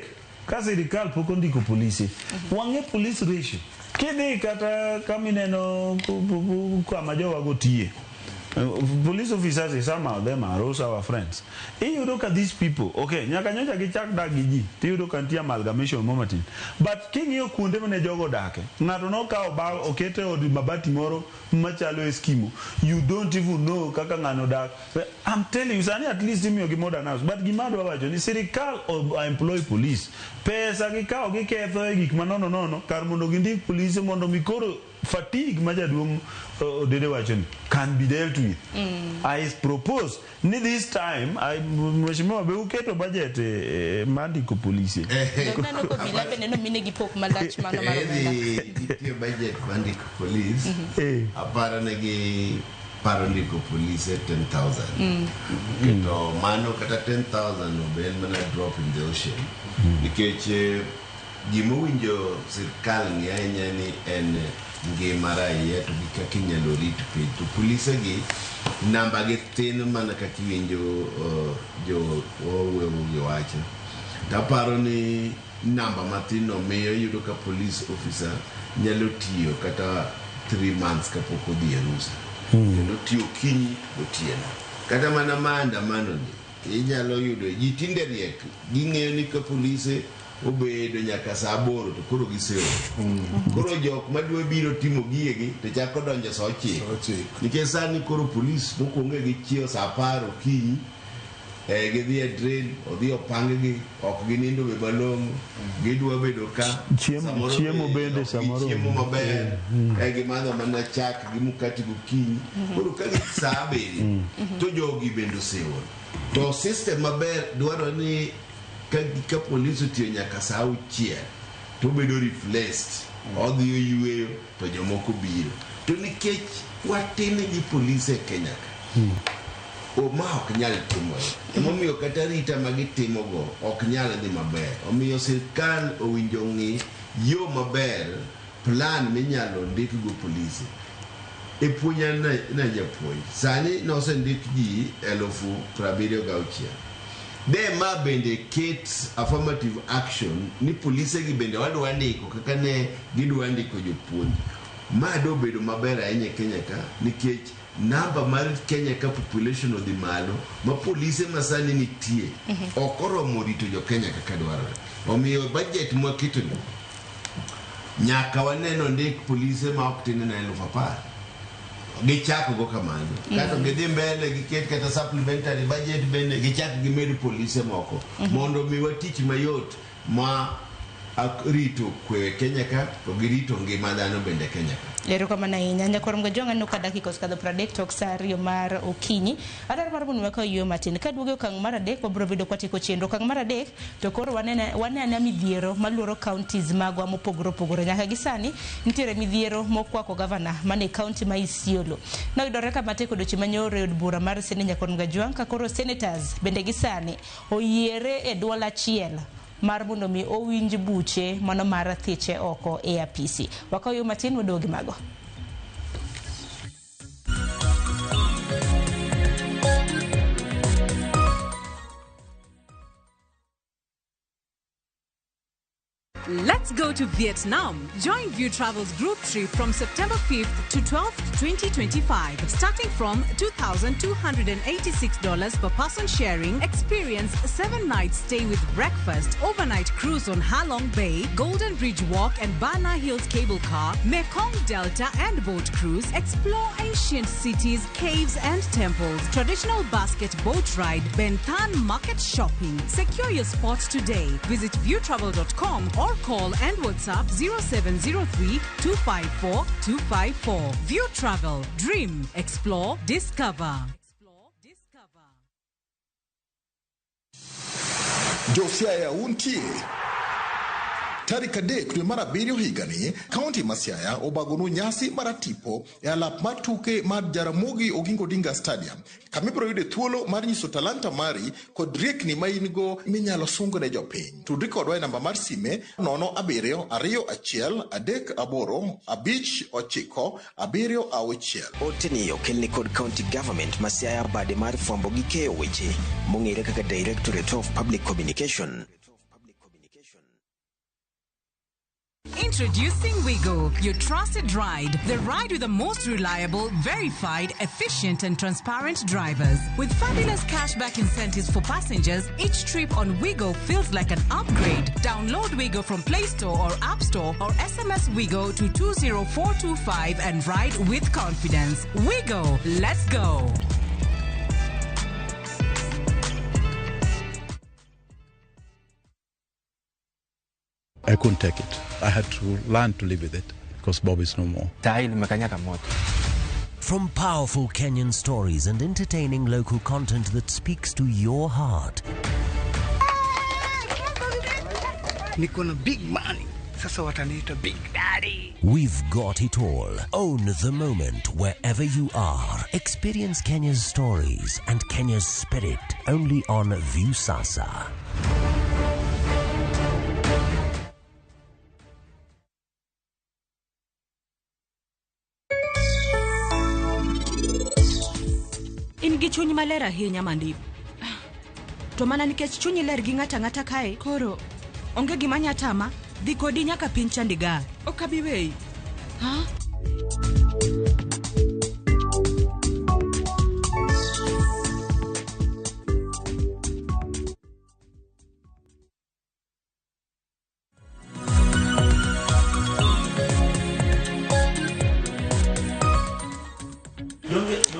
ka sirikal pok ondiko polise wang'e police ratio kidhi kata kamineno kama jowago tiye police officers, some of them are also our friends. Iyudo ka these people, okay, nyaka nyocha gichak dak gi ji, tiyudo ka nitie amalgamation mo matin. But king'iyo kuonde mane jogo odake, ng'ato nokawo bao okete e od mabati moro machalo Eskimo. You don't even know kaka ng'ano dak. I'm telling you, sani at least imiyogi modern house. But gima adwa wacho ni sirikal employ police. Pesa gikawo giketho e gik manono nono kar mondo gindik polise mondo mi koro fatigue ma jaduong' Odede wacho ni can be dealt with. I propose ni this time mheshimiwa be uketo budget mar ndiko polise. Neno kobila bende nominegi pok malach mano mar omenda. Edhi nitie budget mar ndiko polis. Aparo ne gi paro ndiko polise 10,000. Kendo mano kata 10,000 no be en mana drop in the ocean. Nikech gimowinjo sirkal ng'i ahinya ni en ngima raia to gi kaka inyalo rit piny. To polise gi namba gi tin mana kaka iwinjo jo wawuoyo gi wacho. Taparo ni namba matin no miyo iyudo ka police officer nyalo tiyo kata 3 months kapok odhi e rusa. Kendo tiyo okinyi gotieno. Kata mana maandamano ni inyalo yudo ji tinde riek ging'eyo ni ka polise obedo nyaka saa 8 to koro giseol. Koro jok madwa biro timo gigegi to chako donjo saa 9. Nikech sani koro polis mokwongo gichiewo saa 10 okinyi gidhi e drill odhi opang gi ok ginindo be malong'o gidwa bedo ka Chiemo chiemo bende samoro gichiemo maber gimadho mana chak gi mkati gokinyi koro ka gi saa 7 to jogi bende oseol to system maber dwaro ni ka polis otiyo nyaka saa 6 to obedo replaced odhi oyweyo to jomoko biro to nikech watin gi polis e Kenya ka ma ok nyal timore emomiyo kata rita ma gitimogo ok nyal dhi maber omiyo sirkal owinjo ng'i yo maber plan minyalo ndikgo polise e puonj an na japuonj sani nosendik ji 76,000 de ma bende ket affirmative action ni polise gi bende wadwa ndiko kaka ne gidwa ndiko jopuonj ma dobedo maber ahinya e Kenya ka nikech namba mar Kenya ka population odhi malo ma polise masani nitie ok oromo rito jo Kenya kaka dwarore omiyo budget mwaketo ni nyaka waneno ndik polise ma ok tin na 10,000 gichako go kamano kato gidhi mbele giket kata supplementary budget bende gichak gimed polise moko mondo miwa tich mayot ma rito kwe Kenya ka to gi rito ngima dhano bende Kenya ka. Erokamano ahinya. Nyakwar Mgajwang' aneno ka dakika osekadho 30 tok sa 2 mar okinyi. Adwaro mar mondo wakaw yueyo matin. Kaduogo e okang' mar 3 wabiro bedo kwatieko chenro. Okang' mar 3 to koro wane ane midhiero maluoro counties magwa mopogore opogore. Nyaka gi sani nitiere midhiero mokwako gavana mane county ma Isiolo. Noyudore kama tek odiochieng' manyoro e od bura mar Senate Nyakwar Mgajwang' ka koro senators bende gi sani oyiere e duol achiel mar mondo mi owinj buche mano mar thiche oko e apisi. Wakaw yo matin waduogo gi mago. Let's go to Vietnam. Join View Travel's group trip from September 5th to 12th, 2025. Starting from $2,286 per person sharing, experience 7 nights stay with breakfast, overnight cruise on Halong Bay, Golden Bridge Walk and Bana Hills Cable Car, Mekong Delta and boat cruise, explore ancient cities, caves and temples, traditional basket boat ride, Ben Thanh market shopping. Secure your spot today. Visit viewtravel.com or call and WhatsApp 0703 254 254. View Travel. Dream. Explore. Discover. Josiaya untie. Tarik 3 dwe mar 7 higani, kaunti ma Siaya obagonu nyasi maratipo e alap mar tuke mar Jaramogi Oginga Odinga Stadium, kama ibiro yude thuolo mar nyiso talanta mari kod riekni ma in go minyalo sung ne jopiny. Tudri kodwa e namba mar sime 07 21 3 8 5 9 7 6. Oteni okelni kod County Government ma Siaya bade mar fwambo gi keyo weche mong'ere kaka Directorate of Public Communication. Introducing Wigo, your trusted ride. The ride with the most reliable, verified, efficient, and transparent drivers. With fabulous cashback incentives for passengers, each trip on Wigo feels like an upgrade. Download Wigo from Play Store or App Store or SMS Wigo to 20425 and ride with confidence. Wigo, let's go. I couldn't take it. I had to learn to live with it because Bob is no more. From powerful Kenyan stories and entertaining local content that speaks to your heart. Niko na big money. Sasa wataniita Big Daddy. We've got it all. Own the moment wherever you are. Experience Kenya's stories and Kenya's spirit only on Viusasa. In gi chuny maler ahinya Mandip. To mana nikech chunyi ler gi ng'ata ang'ata kae, koro onge gima nya tama, dhi kodi nyaka piny Chandigarh. Ok abi weyi. Ha?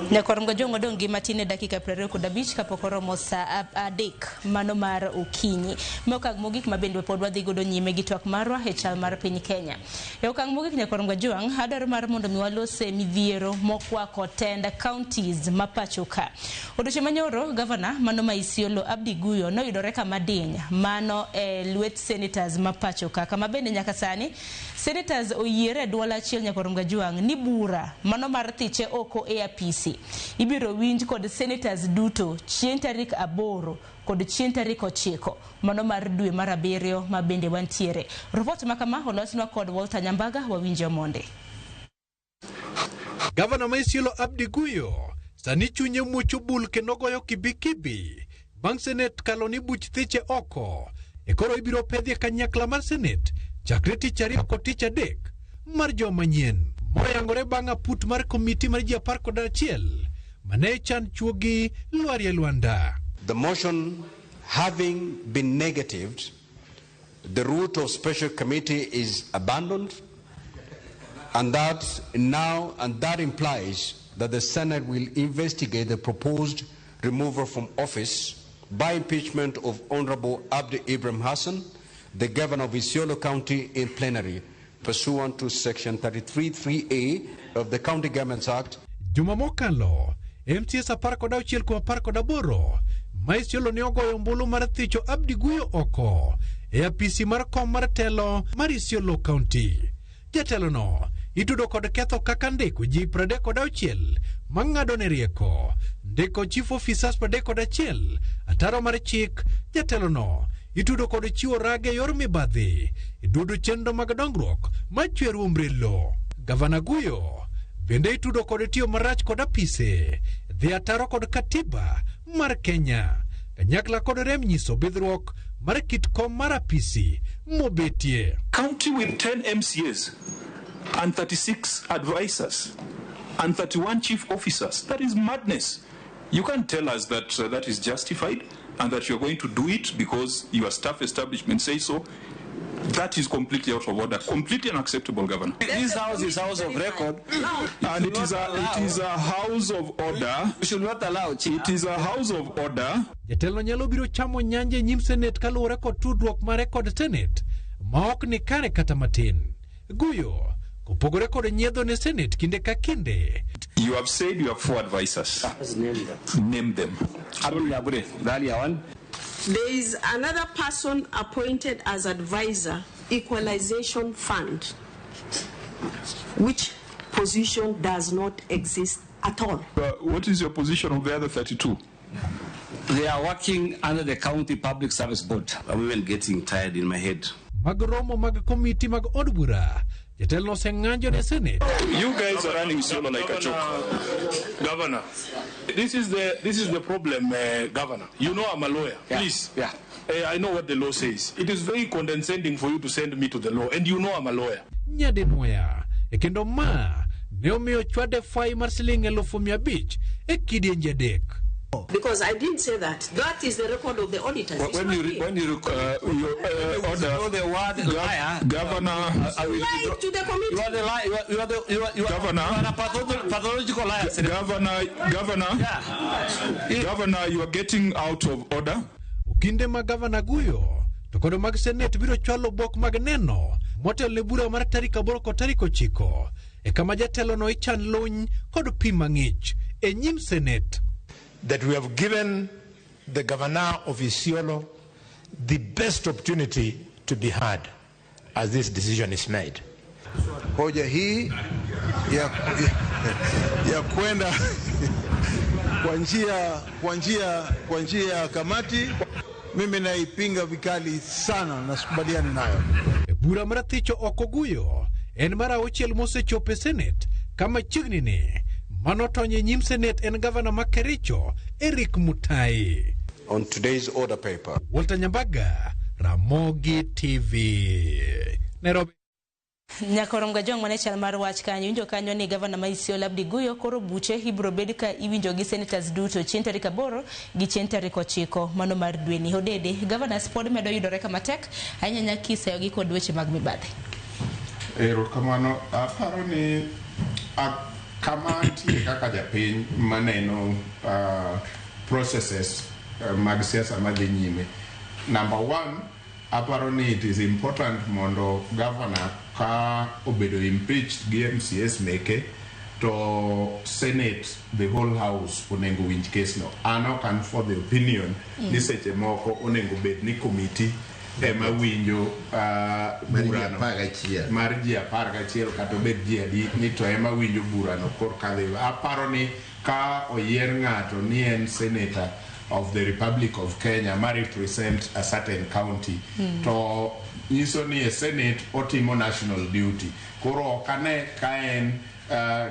Nyakwar Mgajwang' odong' gi matin e dakika 25 kapok oromo sa 3 mano mar okinyi. Ma okang' mogik ma bende pod wadhi godo nyime gi twak marwa e chal mar piny Kenya. E okang' mogik Nyakwar Mgajwang' adwaro mar mondo mi walose midhiero mokwako tend counties ma pacho ka. Odiochieng' manyoro gavana mano ma Isiolo Abdi Guyo noyudore kama diny mano e lwet senators ma pacho ka, kama bende nyaka sani senators oyiere e duol achiel Nyakwar Mgajwang' ni bura mano mar thiche oko e apisi ibiro winj kod senators duto chieng' tarik 8 kod chieng' tarik 9 mano mar dwe mar 7 ma bende wantiere. Report makama olosnwa kod Walter Nyambaga, wawinjo monde. Gavana ma Isiolo Abdi Guyo sani chunye muocho bul kendo goyo kibikibi bang' senet kalo ni buch thiche oko e koro ibiro pedhie kanyakla mar senet chakre tich 2 kod tich 3 mar joma nyien moyangore bang' aput mar komiti mar ji 11 mane chan chuogi lwarie lwanda. The motion having been negatived, the route of special committee is abandoned, and that implies that the Senate will investigate the proposed removal from office by impeachment of Honorable Abdi Ibrahim Hassan the governor of Isiolo County in plenary pursuant to section 33(3)A of the County Governments Act. Juma mokalo, MCAs 16 kuom 18 ma Isiolo ne ogoyo ombulu mar thicho Abdi Guyo oko e apisi mar kom mar telo mar Isiolo County. Jatelono itudo kod ketho kaka ndiko ji 36 mang'ado ne rieko, ndiko chief officers 31 ataro mar chik. Jatelono itudo kod chiwo rage yor mibadhi e duodo chenro mag dongruok machwero umbrello. Gavana Guyo bende itudo kod tiyo marach kod apise, dhi ataro kod katiba mar Kenya, kanyakla kod rem nyiso bidhruok mar kit kom mar apisi mobetie. County with 10 MCAs and 36 advisors and 31 chief officers. That is madness. You can't tell us that that is justified and that you're going to do it because your staff establishment says so. That is completely out of order, completely unacceptable, Governor. This house is house of record, and it is a house of order. We should not allow. It is a house of order. Jatelo nyalo biro chamo nyanje e nyim Senate kaluwore kod tudruok mare kod Senate ma ok ni kare kata matin. Guyo kopogore kod nyiedho ne Senate kinde ka kinde. You have said you have 4 advisors. Name them. Name them. There is another person appointed as advisor, Equalization Fund, which position does not exist at all. What is your position of the other 32? They are working under the County Public Service Board. I'm even getting tired in my head. Mag romo mag komiti mag od bura, jatelo oseng'anjo ne Senate. You guys are running Isiolo like a joke. Governor, this is the problem, Governor. You know I'm a lawyer. Yeah. Please. Yeah. I know what the law says. It is very condescending for you to send me to the law, and you know I'm a lawyer. Nyadinwoya e kendo ma ne omiyo chwade fai mar siling 500,000 e kidienje 3. Because I didn't say that. That is the record of the auditors. When you order the word liar, Governor, I will lie to the committee. You are the liar. You are Governor. You are a pathological liar. Governor, yeah. Governor, you are getting out of order. Okinde ma Governor Guyo to kod mag Senate biro chwalo bok mag neno motel ne bura mar tarik 8 kod tarik 9 e kama jatelo no ichan luny kod pi mang'ich e nyim Senate. That we have given the governor of Isiolo the best opportunity to be heard as this decision is made. Hoja hii ya kwenda kwa njia ya kamati mimi naipinga vikali sana na sikubaliani nayo. Bura mar thicho oko Guyo en mar 6 mosechopo e Senate kama chiegni ni mano tony e nyim Senate en gavana ma Kericho Eric Mutai. On today's order paper. Walter Nyambaga, Ramogi TV, Nairobi. Nyakorom Gajwang' mane chal mar wach kanyo iwinjo kanyo ni gavana ma Isiolo Abdi Guyo koro buche ibiro bed ka iwinjo gi senators duto chieng' tarik 8 gi chieng' tarik 9 mano mar dweni. Odede, governors pod medo yudore kama tek ahinya nyaka kiseyo gi kod weche mag mibadhi. Erokamano, aparo ni kama antie kaka japiny maneno processes mag siasa madhi nyime. Number one, aparo ni it is important mondo governor ka obedo impeached gi MCS meke to Senate, the whole house onego winj case no. An ok an for the opinion ni seche moko onego bed ni committee ema winjo burano mar ji 11 kata obed ji adi ni to ema winjo burano korka dhi. Aparo ni ka oyier ng'ato ni en senator of the Republic of Kenya ma represent a certain county to nyiso ni e Senate otimo national duty. Koro ok ane ka en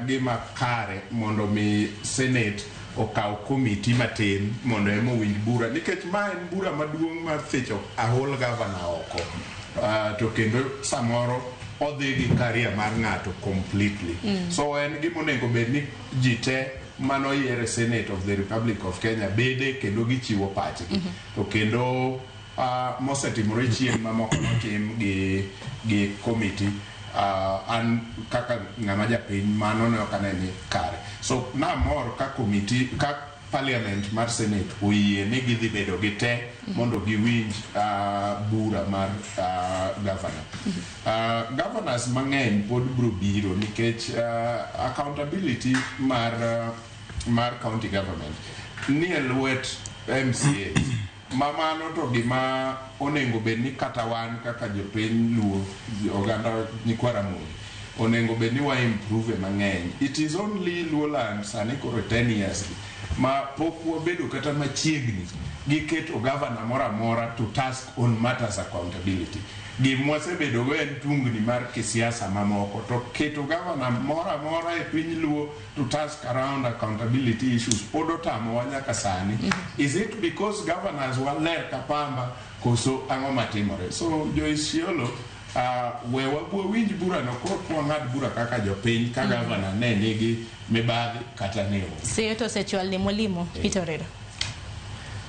gima kare mondo mi Senate okaw committee matin mondo ema owinj bura, nikech ma en bura maduong' mar thicho a whole governor oko, to kendo samoro odhi gi career mar ng'ato completely. So en gima onego bed ni ji te manoyier e Senate of the Republic of Kenya bede kendo gichiwo pachgi. To kendo mosetimore chien mamoko notim gi committee, an kaka ng'ama japiny mano ne ok ane ni kare. So namor ka committee ka parliament mar senate oyie ni gidhi bedo gi te mondo giwinj bura mar governor. Governors mang'eny pod biro biro nikech accountability mar county government ni e lwet MCA. Ma mano to gima onego bed ni kata wan kaka jopiny Luo, oganda nyikwa Ramogi, onego bed ni wa improve mang'eny. It is only Luoland sani koro 10 years gi ma pok wabedo kata machiegni gi keto governor moro amora to task on matters accountability. Gima wasebedo go en tungni mar kisiasa mamoko, to keto governor moro amora e piny Luo to task around accountability issues pod otamowa nyaka sani. Is it because governors waler ka pamba koso ang'o matimore? So jo Isiolo, we wawinj burano koro wang'ad bura kaka jopiny ka governor ne nigi mibadhi kata ne onge. Seyo to osechwal ne mwalimu Peter Orero.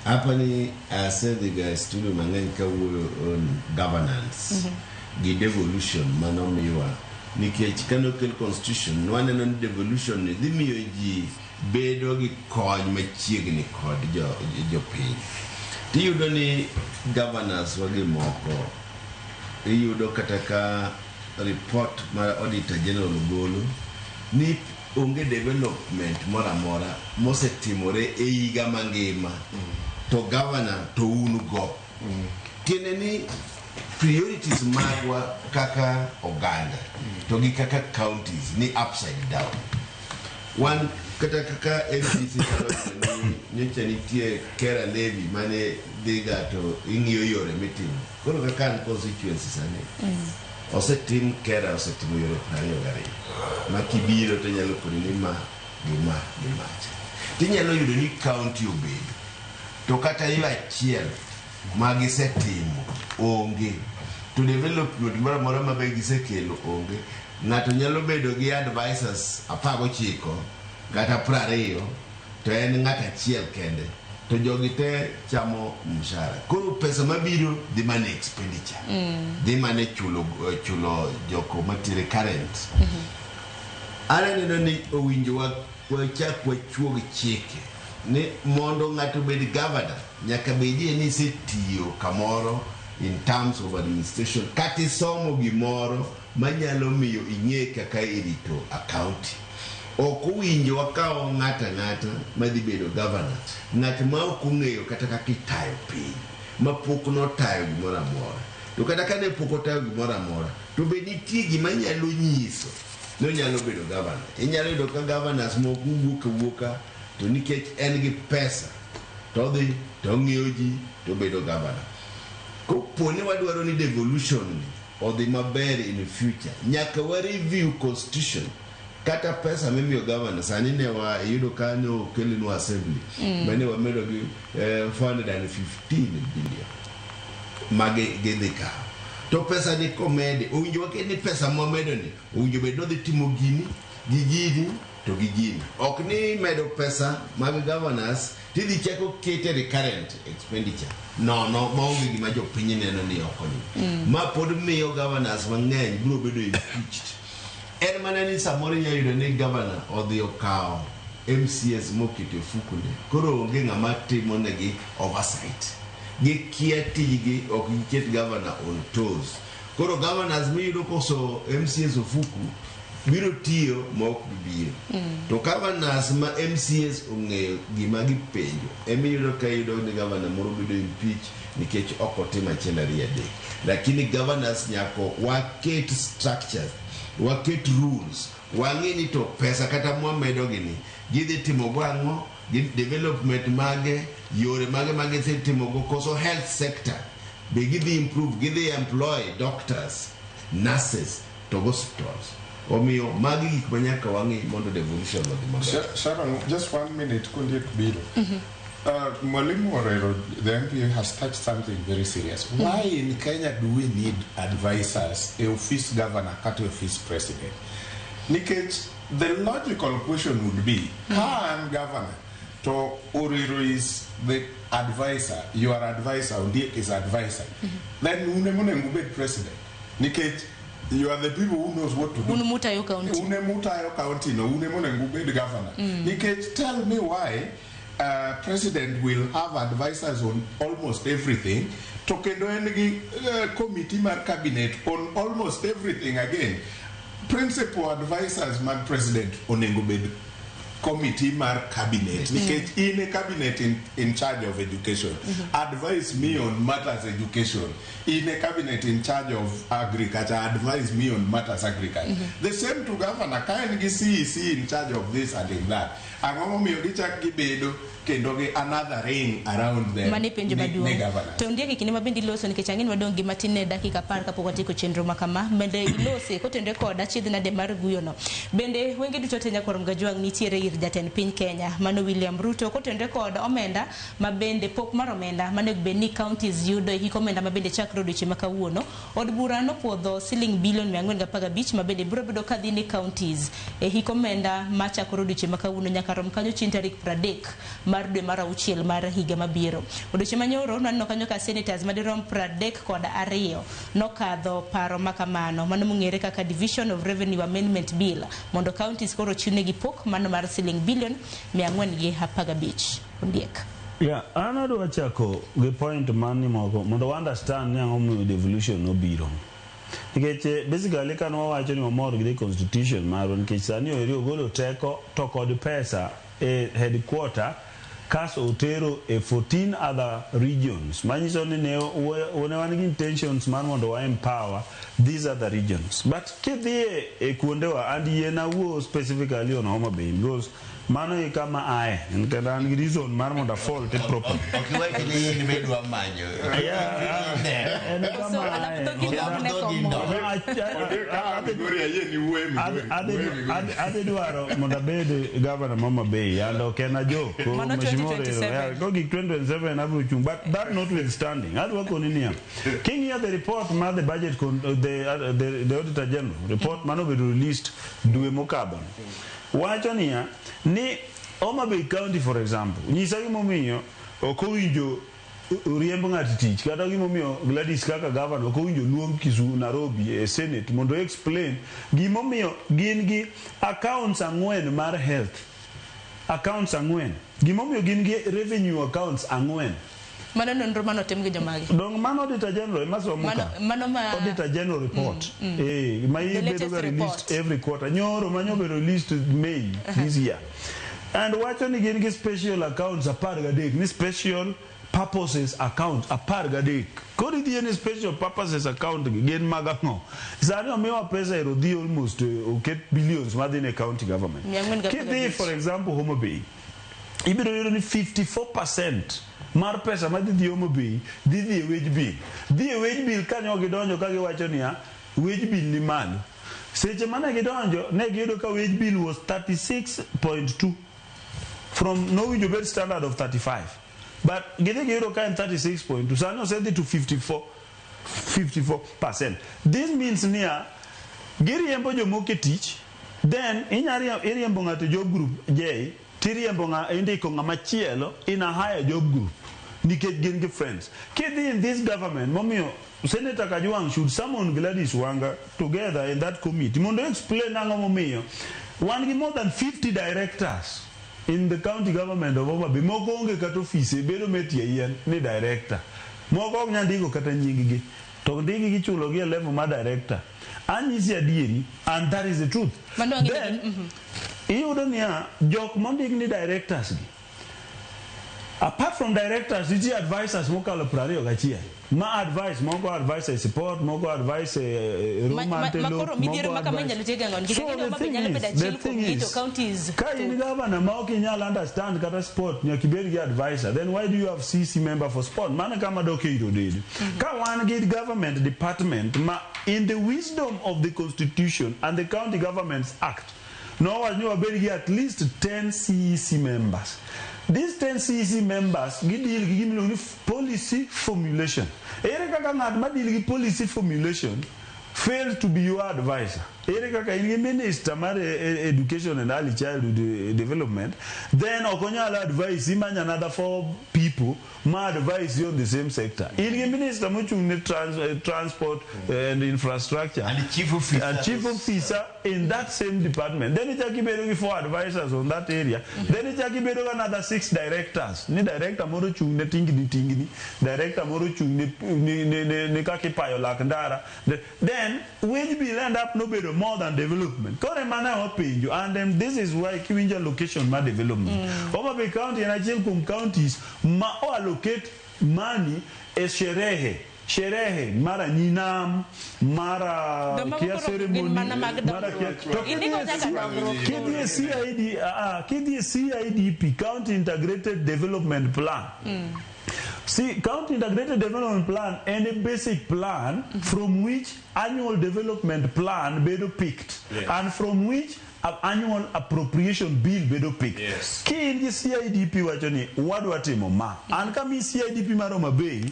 Apa ni asedhiga e studio mang'eny kawuoyo on governance gi devolution manomiwa, nikech kanokel constitution nwaneno ni devolution ni dhi miyo ji bedo gi kony machiegni kod jopiny. Tiyudo ni governors wagi moko, iyudo kata ka report mar Auditor General golo ni onge development moro amora mosetimore e higa mangima, to governor to un go. Tiende ni priorities magwa kaka oganda to gi kaka counties ni upside down. Wan kata kaka MCC nyalo yudo ni nyocha nitie KeRRA levy mane dhiga to ing'iyo yore mitimo. Koro kaka an constituency sani, osetim KeRRA, osetimo yore 22 ma kibiro to inyalo koni ni ma gi ma gi macha. Tinyalo yudo ni county obedo to kata yo achiel ma gisetimo onge, to development moro amora ma be gisekelo onge. Ng'ato nyalo bedo gi advisors 19 kata 20 to en ng'at achiel kende, to jogi te chamo mshahara. Koro pesa mabiro dhi mana e expenditure, dhi mana e chulo joko matiere current. An aneno ni owinjo wachak wachuog chike ni mondo ng'ato obed governor nyaka bedie ni isetiyo kamoro in terms of administration, kata isomo gimoro manyalo miyo ing'e kaka irito a county. Ok owinjo wakaw ng'ato ang'ata madhi bedo governor, ng'at ma ok ong'eyo kata kaka itayo piny, ma pok notayo gimoro amora. To kata kane pok otayo gimoro amora, to be nitie gima nyalo nyiso ni onyalo bedo governor. Inyalo yudo ka governors moko wuok awuoka to nikech en gi pesa to odhi to ong'iewo ji to obedo governor. Kopo ni wadwaro ni devolution ni odhi maber in future, nyaka wa review constitution. Kata pesa mimiyo governor sani, ne wa iyudo ka ne okelnwa assembly mane wamedo gi 415 billion magi gidhi kawo, to pesa ni komedi, owinjo waket ni pesa mwamedo ni owinjo bed nodhi timo gini gi gini to gi gini. Ok ni medo pesa mag governors tidhi chako kete recurrent expenditure nono maonge gima jopiny neno ni okonyo. Ma pod miyo governors mang'eny biro bedo impeached. En mana ni samoro inyalo yudo ni governor odhi okawo MCAs moketo e ofukune, koro onge ng'ama timo negi oversight, gikia tijgi, ok giket governor on toes. Koro governors miyudo koso MCAs ofuku biro tiyo ma ok gibiro. To governors ma MCAs ong'eyo gima gipenjo emiyudo ka iyudo ni governor moro bedo impeach nikech ok otimo achiel ariyo adek. Lakini governors nyako waket structures, waket rules, wang'e ni to pesa kata mwamedo gini gidhi timo go ang'o, gi development mage, yore mage ma gisetimogo, koso health sector be gidhi improve, gidhi employ doctors, nurses to hospitals. Omiyo magi gik ma nyaka wang'i mondo devolution odhi maber. Sharon, just one minute, Kundiek Biro. Mwalimu Orero, the MP, has touched something very serious. Why in Kenya do we need advisors, a office governor, kata office president? Nikech, the logical question would be, ka an governor, to Orero is the advisor, your advisor, Ondiek is advisor, then une monego ubed president. Nikech, you are the people who knows what to do. Un mutayo county. Une mutayo county no, une monego ubed governor. Nikech tell me why President will have advisors on almost everything, to kendo en gi committee mar cabinet on almost everything again. Principal advisors mag president onego bed committee mar cabinet, nikech in a cabinet in charge of education, advise me on matters education. In a cabinet in charge of agriculture, advise me on matters agriculture. The same to governor, ka en gi CEC in charge of this and in that. Ang'o momiyo gichak gibedo kendo gi another ring around them? Mano e penjo ne maduong'. Governors. To ondiek, e kinde ma bende iloso, nikech ang'e ni wadong' gi matin ne dakika 10 kapok watieko chenro ma kama, bende ilose kotenore kod achiedh nade mar guyono. Bende wenge duto te nyakwar Mgajwang' nitiere ir jatend piny Kenya mano William Ruto kotenore kod omenda ma bende pok mar omenda manego bed ni counties yudo e hik omenda ma bende chakre odiochieng' ma kawuono. Od bura nopuodho siling bilion 415 ma bende biro bedo kadhi ne counties e hik omenda machakore odiochieng' ma kawuono nyaka rom kanyo chieng' tarik 30 mar dwe mar auchiel mar higa mabiro. Odiochieng' manyoro nwaneno kanyo ka senators madirom 32 nokadho paro makamano mano mong'ere kaka Division of Revenue Amendment Bill mondo counties koro chiwnegi pok mano mar siling bilion 415. Ondiek. Yeah, an adwa chako gi point mani moko mondo wa understand ni ang'o momiyo devolution nobiro. Nikech basically kan wawacho ni wamor gi the constitution marwa, nikech sani eri ogolo teko to kod pesa e headquarter kaso otero e 14 other regions, manyiso ni ne wan gi intentions mar mondo wa empower these other regions. But kidhi e kuondewa, and yie na wuo specifically on Homa Bay, because mano e kama aye kendo an gi reason mar mondo afault it properly. Ok iwach ni in be dwa manyo. Yeah, en kama aye. Migori, ayie ni wuoye Migori. Wuoye Migori. Adhi dwaro mondo abed governor ma Homa Bay, and ok en a joke. Mano Mheshimiwa 2027. Orero, yeah, kogik 2027 abiro chung', but that notwithstanding, adwa koni niya, king'iyo the report mar the budget con, the auditor general report manobedo released dwe mokadho wacho niya ni Homa Bay County, for example, nyisa gimomiyo ok owinjo riemb ng'ato tich, kata gimomiyo Gladys kaka governor ok owinjo luong Kisumu, Nairobi e Senate mondo explain gimomiyo gin gi accounts ang'wen mar health, accounts ang'wen, gimomiyo gin gi revenue accounts ang'wen. Mano nonro manotim gi jomage? Dong mano auditor general ema somo Mano, ka. mano ma Auditor general report ma The ibedo latest ga released report. every quarter, nyoro manyo bedo released May this year, and wacho ni gin gi special accounts 13, ni special purposes account 13. Koro idhiye ni special purposes account gi gin mag ang'o? Sani omiwa pesa ero dhi almost oket billions madhi ne county government. 415. Kidhi, for example, Homa Bay, ibiro yudo ni 54% mar pesa madhi dhi Homa Bay dhi dhi e wage bill, dhi e wage bill. Kanyo gidonjo ka giwacho niya wage bill ni malo. Seche mane gidonjo ne giyudo ka wage bill was 36.2 from nowinjo bed standard of 35, but gidhi giyudo ka en 36.2, sani osedhi to 54 54%. This means niya giriembo jomoko e tich, then inya iriembo ng'ato e job group J, tiriembo ng'a indiko ng'ama chielo in a higher job group nikech gin gi friends. Kidhi in this government, momiyo Senator Kajwang' should summon Gladys Wanga together in that committee mondo explain ang'o momiyo wan gi more than 50 directors in the county government of Homa Bay. Moko onge kata ofise, bedo metie yien ni director, moko ok nyal ndiko kata nying gi, to ndiki gichulo gi e level mar director. Anyisi adieri, and that is the truth. Mano ang'e. Then iyudo niya jok mondik ni directors gi, apart from directors, nitie advisors mokalo 21 ma advice, moko advice e sport, moko advice e Ma koro midhiero ma kama inyalo tiek ang'o? Nikech ang'e ni Homa Bay nyalo bedo achiel kuom gi, to counties ka in governor ma ok inyal understand kata sport, nyaka ibed gi advisor, then why do you have CC member for sport? Mano kama dok e iro dedi ka wan gi government department ma in the wisdom of the constitution and the County Governments Act nowach ni wabed gi at least 10 CEC members. These 10 CEC members gideal gi gimiluongo ni policy formulation. Ere kaka ng'at ma deal gi policy formulation failed to be your advisor? Ere kaka in gi minister mar education and early childhood development, then ok onyal advise imany another four people ma advise you on the same sector. In gi minister mochung' ne transport and infrastructure and chief officer, and chief officer in that same department, then ichak ibedo gi four advisors on that area, then ichak ibedo gi another six directors, ni director moro ochung' ne tingni tingni, director moro ochung' ne kaka ipayo lak ndara. Then wage bill end up nobedo more than development. Koro ema ne wapenjo, and this is why kiwinjo allocation mar development, Homa Bay County en achiel kuom counties ma o allocate money e sherehe mara nyinam mara Joma kia moko gin ceremony mana mag mara kia dongruok. to Indiko nyaka dongruok. kidhi e CID, kidhi e CIDP, County Integrated Development Plan. See, County Integrated Development Plan en a basic plan from which annual development plan bedo picked, and from which annual appropriation bill bedo picked. Ki in gi CIDP wacho ni wadwa timo ma. An kami CIDP mar Homa Bay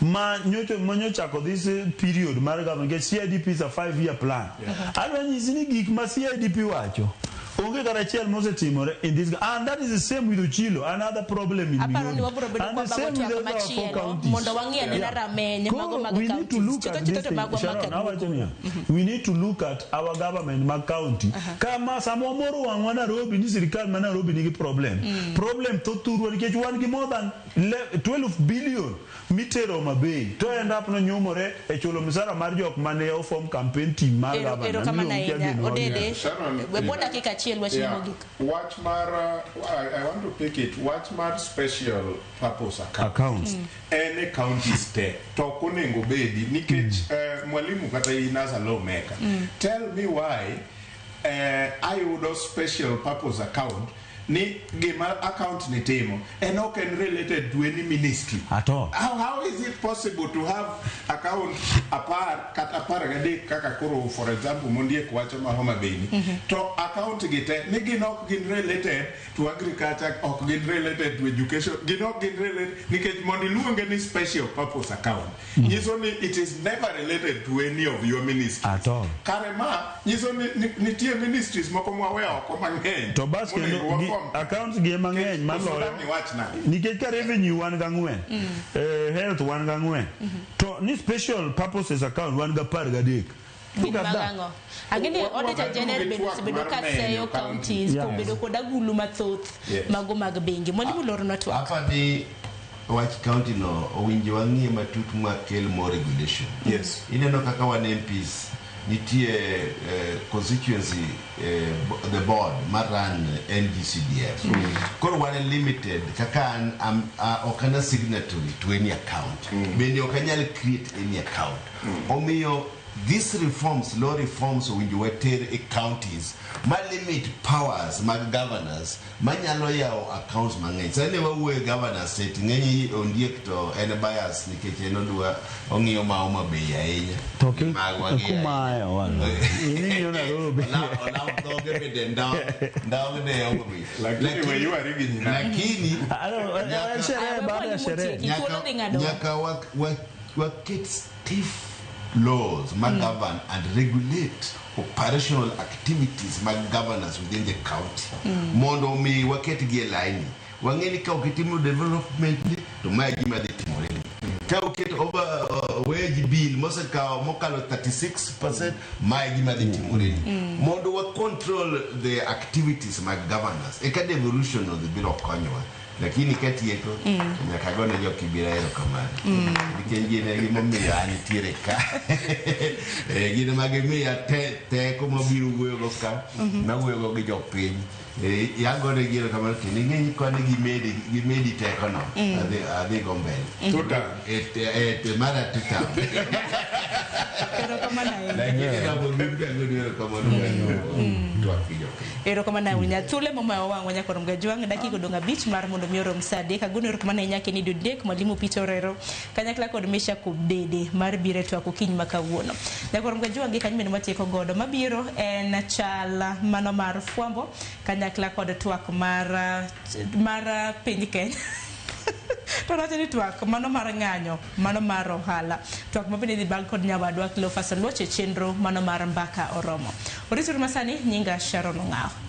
ma nyocho ma nyochako this period mar government, nikech CIDP is a 5-year plan. Adwa nyisi ni gik ma CIDP wacho onge kata achiel mosetimore in this, and that is the same with Ochilo, another problem in Aparo ni Migori. wabiro bedo And the kwa same bago with twak other four machielo counties. mondo wang'i anena rameny mago Koro mag we need to counties. look Chutho at chutho this to thing. magwa Sharon, maka awacho niya, we need to look at our government mag county. Kama sama wamoro wang'wa Nairobi ni sirikal ma Nairobi nigi problem. Problem thoth thurwa nikech wan gi more than 12 billion mitero Homa Bay to end up nonyumore e chulo misara mar jok mane oform campaign team mar governor. Erokamano Miluongo ahinya. kia geno. Odede, Sharon, we bo dakika achiel wach mogik. Wach mar, I want to pick it, wach mar special purpose account. Accounts. En e counties te, to ok onego bedi, nikech mwalimu kata in as a lawmaker, tell me why ayudo special purpose account ni gima account ni timo en ok en related to any ministry at all. How is it possible to have account apar kata 13 kaka koro for example Mondiek wacho ma Homa Bay ni, to account gi te ni gin ok gin related to agriculture, ok gin related to education, gin ok gin related, nikech mondo iluonge ni special purpose account nyiso ni it is never related to any of your ministries at all. Kare ma nyiso ni nitie ministries moko mwaweyo oko mang'eny To bas monego kendo wakom. accounts gi ema ng'eny maloyo Koso wach nade? nikech ka revenue wan gang'wen, health wan gang'wen, to ni special purposes account wan ga 13. Gin Look at mag that. ang'o? Ang'e ni Auditor General bende osebedo ka seyo counties kobedo kod agulu mathoth mago mag bengi. Mwalimu lornwa twak. Apa ni wach county no owinjo wang'iye matut mwakel more regulation. Ineno kaka wan MPs nitie constituency the board mar run NGCDF. Koro wan limited kaka an ok an a signatory to any account. Bende ok anyal create any account. Omiyo these reforms, law reforms owinjo water e counties ma limit powers mag governors manyalo yawo accounts mang'eny. Sani ne wawuoyo governors state ng'eny Ondiek to en bias nikech en odwa ong'iyo ma Homa Bay ahinya. To Magwa gi kumayo wan. Ing'iyo Nairobi. Olaw dhoge bende ndaw ne Homa Bay. Lakini we ywari gi nyina. Lakini sherehe baada ya sherehe. nyaka waket stiff laws ma govern and regulate operational activities mag governors within the county. Mondo mi waket gi e laini. Wang'e ni ka ok itimo development ni to mae gima dhi timore ni. Ka oket over wage bill mosekawo mokalo 36%, mae gima dhi timore ni. Mondo wa control the activities mag governors eka devolution no dhi biro konyowa. Lakini katieko nyaka gone jo Kibira erokamano. Nikech gin e gimomiyo an nitiere ka. Gin ema gimiya teko mabiro wuoyogo ka, mawuoyogo gi jopiny. Agonegi erokamano kendo ing'e koni gimedi tekono. Adhi go mbele. Two term. Mara two term. Erokamano ahinya. Lakini kapok agoni erokamano twak gi jopiny. Erokamano ahinya. Thuolo momayo wang'wa nyaka rom gajwang' dakika odong' 5 mar mondo mi orom sa 3. Agoni erokamano ahinya Kennedy Odek, Mwalimu Peter Orero, kanyakla kod Mesha Kobede mar biro e twak okinyi ma kawuono. Nyaka rom gajwang' gi kanyo bende watieko godo. Mabiro en chal mano mar fwambo kanyakla kod twak mar piny Kenya. To wacho ni twak mano mar ng'anyo, mano mar ohala. Twak ma bende idhi bag kod nyawadwa Cleophas Oluoch e chenro mano mar Mbaka Oromo. Orituru masani, nyinga Sharon Ong'awo.